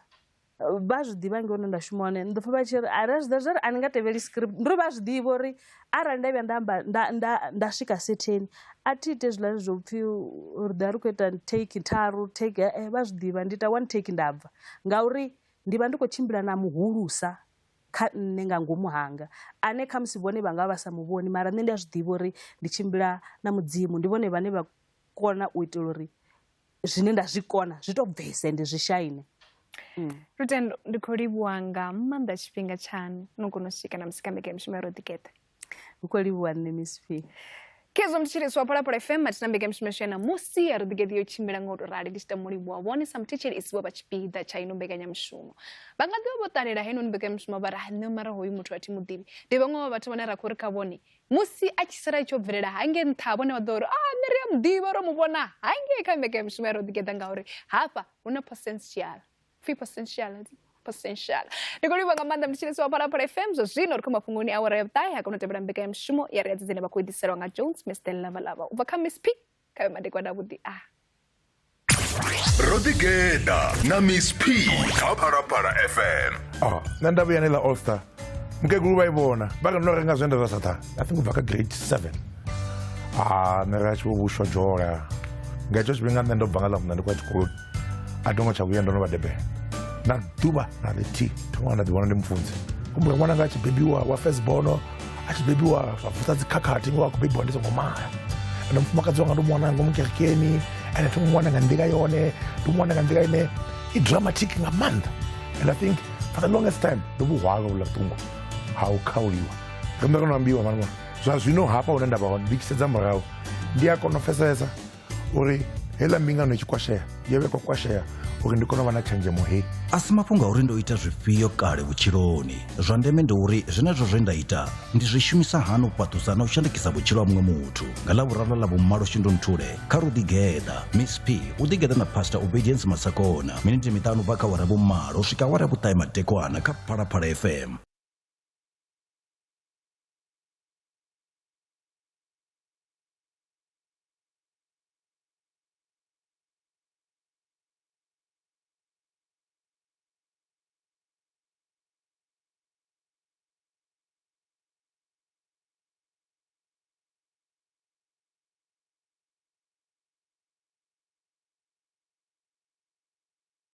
Vha zwi ḓivha ngei hune nda shuma hone, ndi ḓo pfha vha tshi ri a ri zwi ḓivha a ni nga tevheli script, ndi uri vha zwi ḓivha uri arali nda vhuya nda amba nda swika setheni a thi iti hezwiḽa zwo pfhi ri ḓo vha ri khou ita take tharu take, vha zwi ḓivha ndi ita one take nda bva ngauri ndi vha ndi khou tshimbila na muhulusa kha nṋe nga ngomu hanga ane khamusi vhone vha nga vha sa mu vhoni mara nṋe ndi a zwi ḓivha uri ndi tshimbila na Mudzimu, ndi vhone vhane vha kona u itela uri zwine nda zwi kona zwi to bvese ende zwi shaine. Lutendo, ndi khou livhuwa nga maanḓa tshifhinga tshaṋu no kona u swika na musi kha mbekanyamushumo ya Ro Ḓigeḓa. Hu khou livhuwa nṋe Miss P. Khezwo mthetshelesi wa Phalaphala FM mathina mbekanyamushumo yashu ya ṋamusi ya Ro Ḓigeḓa yo tshimbila nga u tou rali, ndi tshi tama u livhuwa vhone sa muthetshelesi vho vha tshipiḓa tsha ino mbekanyamushumo. Vha nga ḓivha vho ṱalela heinoni mbekanyamushumo vha ri ha nṋe mara hoyu muthu a thi muḓivhi. Ndi vhaṅwe vha vhathu vhane ra khou ri kha vhone musi a tshi sala tshi bvelela hangei nṱha vhone vha ḓo uri a nṋe ri a muḓivha ro mu vhona hangei kha mbekanyamushumo ya Ro Ḓigeḓa ngauri hafha hu na potential. Pfi potential, potential. Ndi khou livhuwa nga maanḓa mthetshelesi wa Phalaphala FM. Zwa zwino ri khou mafhungoni awara ya vhuṱahe ha kona u tevhela mbekanyamushumo ya ri a dzine vha khou ḓiselwa nga Jones Mr Lavalava u bva kha Miss P kha madekwana avhuḓi a. Ro Ḓigeḓa na Miss P kha Phalaphala FM. Nṋe nda vhuya ḽa All Star mukegulu vha i vhona vha ri no renga zwienda zwa Sathane, I think u bva kha grade 7. Nṋe ra tshi vho vhushwa dzhola nga hetsho tshifhinga nṋe ndo bva nga ḽa muṋa ndi khou ya tshikoloni, a tho ngo tsha vhuya ndo no vha Durban na ḓuvha na ḽithihi thoma nda ḓivhona ndi mufunzi. Humbula ṅwananga a tshi bebiwa wa first born a tshi bebiwa zwa vusa dzikhakhathi ngo a khou bebiwa ndi songo mala, ende mufumakadzi wanga ndo mu wana ngomu kerekeni ende thi mu wana nga nḓila yone, ndi mu wana nga nḓila ine i dramatic nga maanḓa. And I think for the longest time ndo vhuhwala vhuḽa vhuṱungu ha u khauliwa. Riṋe ro no ambiwa mara zwa zwino hafha hune nda vha hone ndi tshi sedza murahu ndi a kona u pfesesa uri heiḽa mbingano i tshi kwashea yo vhe khou kwashea uri ndi kone u vha na tshenzhemo hei. A si mafhungo a uri ndo ita zwifhio kale vhutshiloni, zwa ndeme ndi uri zwenezwo zwe nda ita ndi zwi shumisa hani u fhaṱusa na u shandukisa vhutshilo ha muṅwe muthu. Nga Ḽavhuraru ḽa vhumalo Shundunthule kha Ro Ḓigeḓa, Miss P u ḓigeḓa na Pastor Obedience Masakona, miniti miṱanu u bva kha awara vhumalo u swika awara vhuṱahe madekwana kha Phalaphala FM.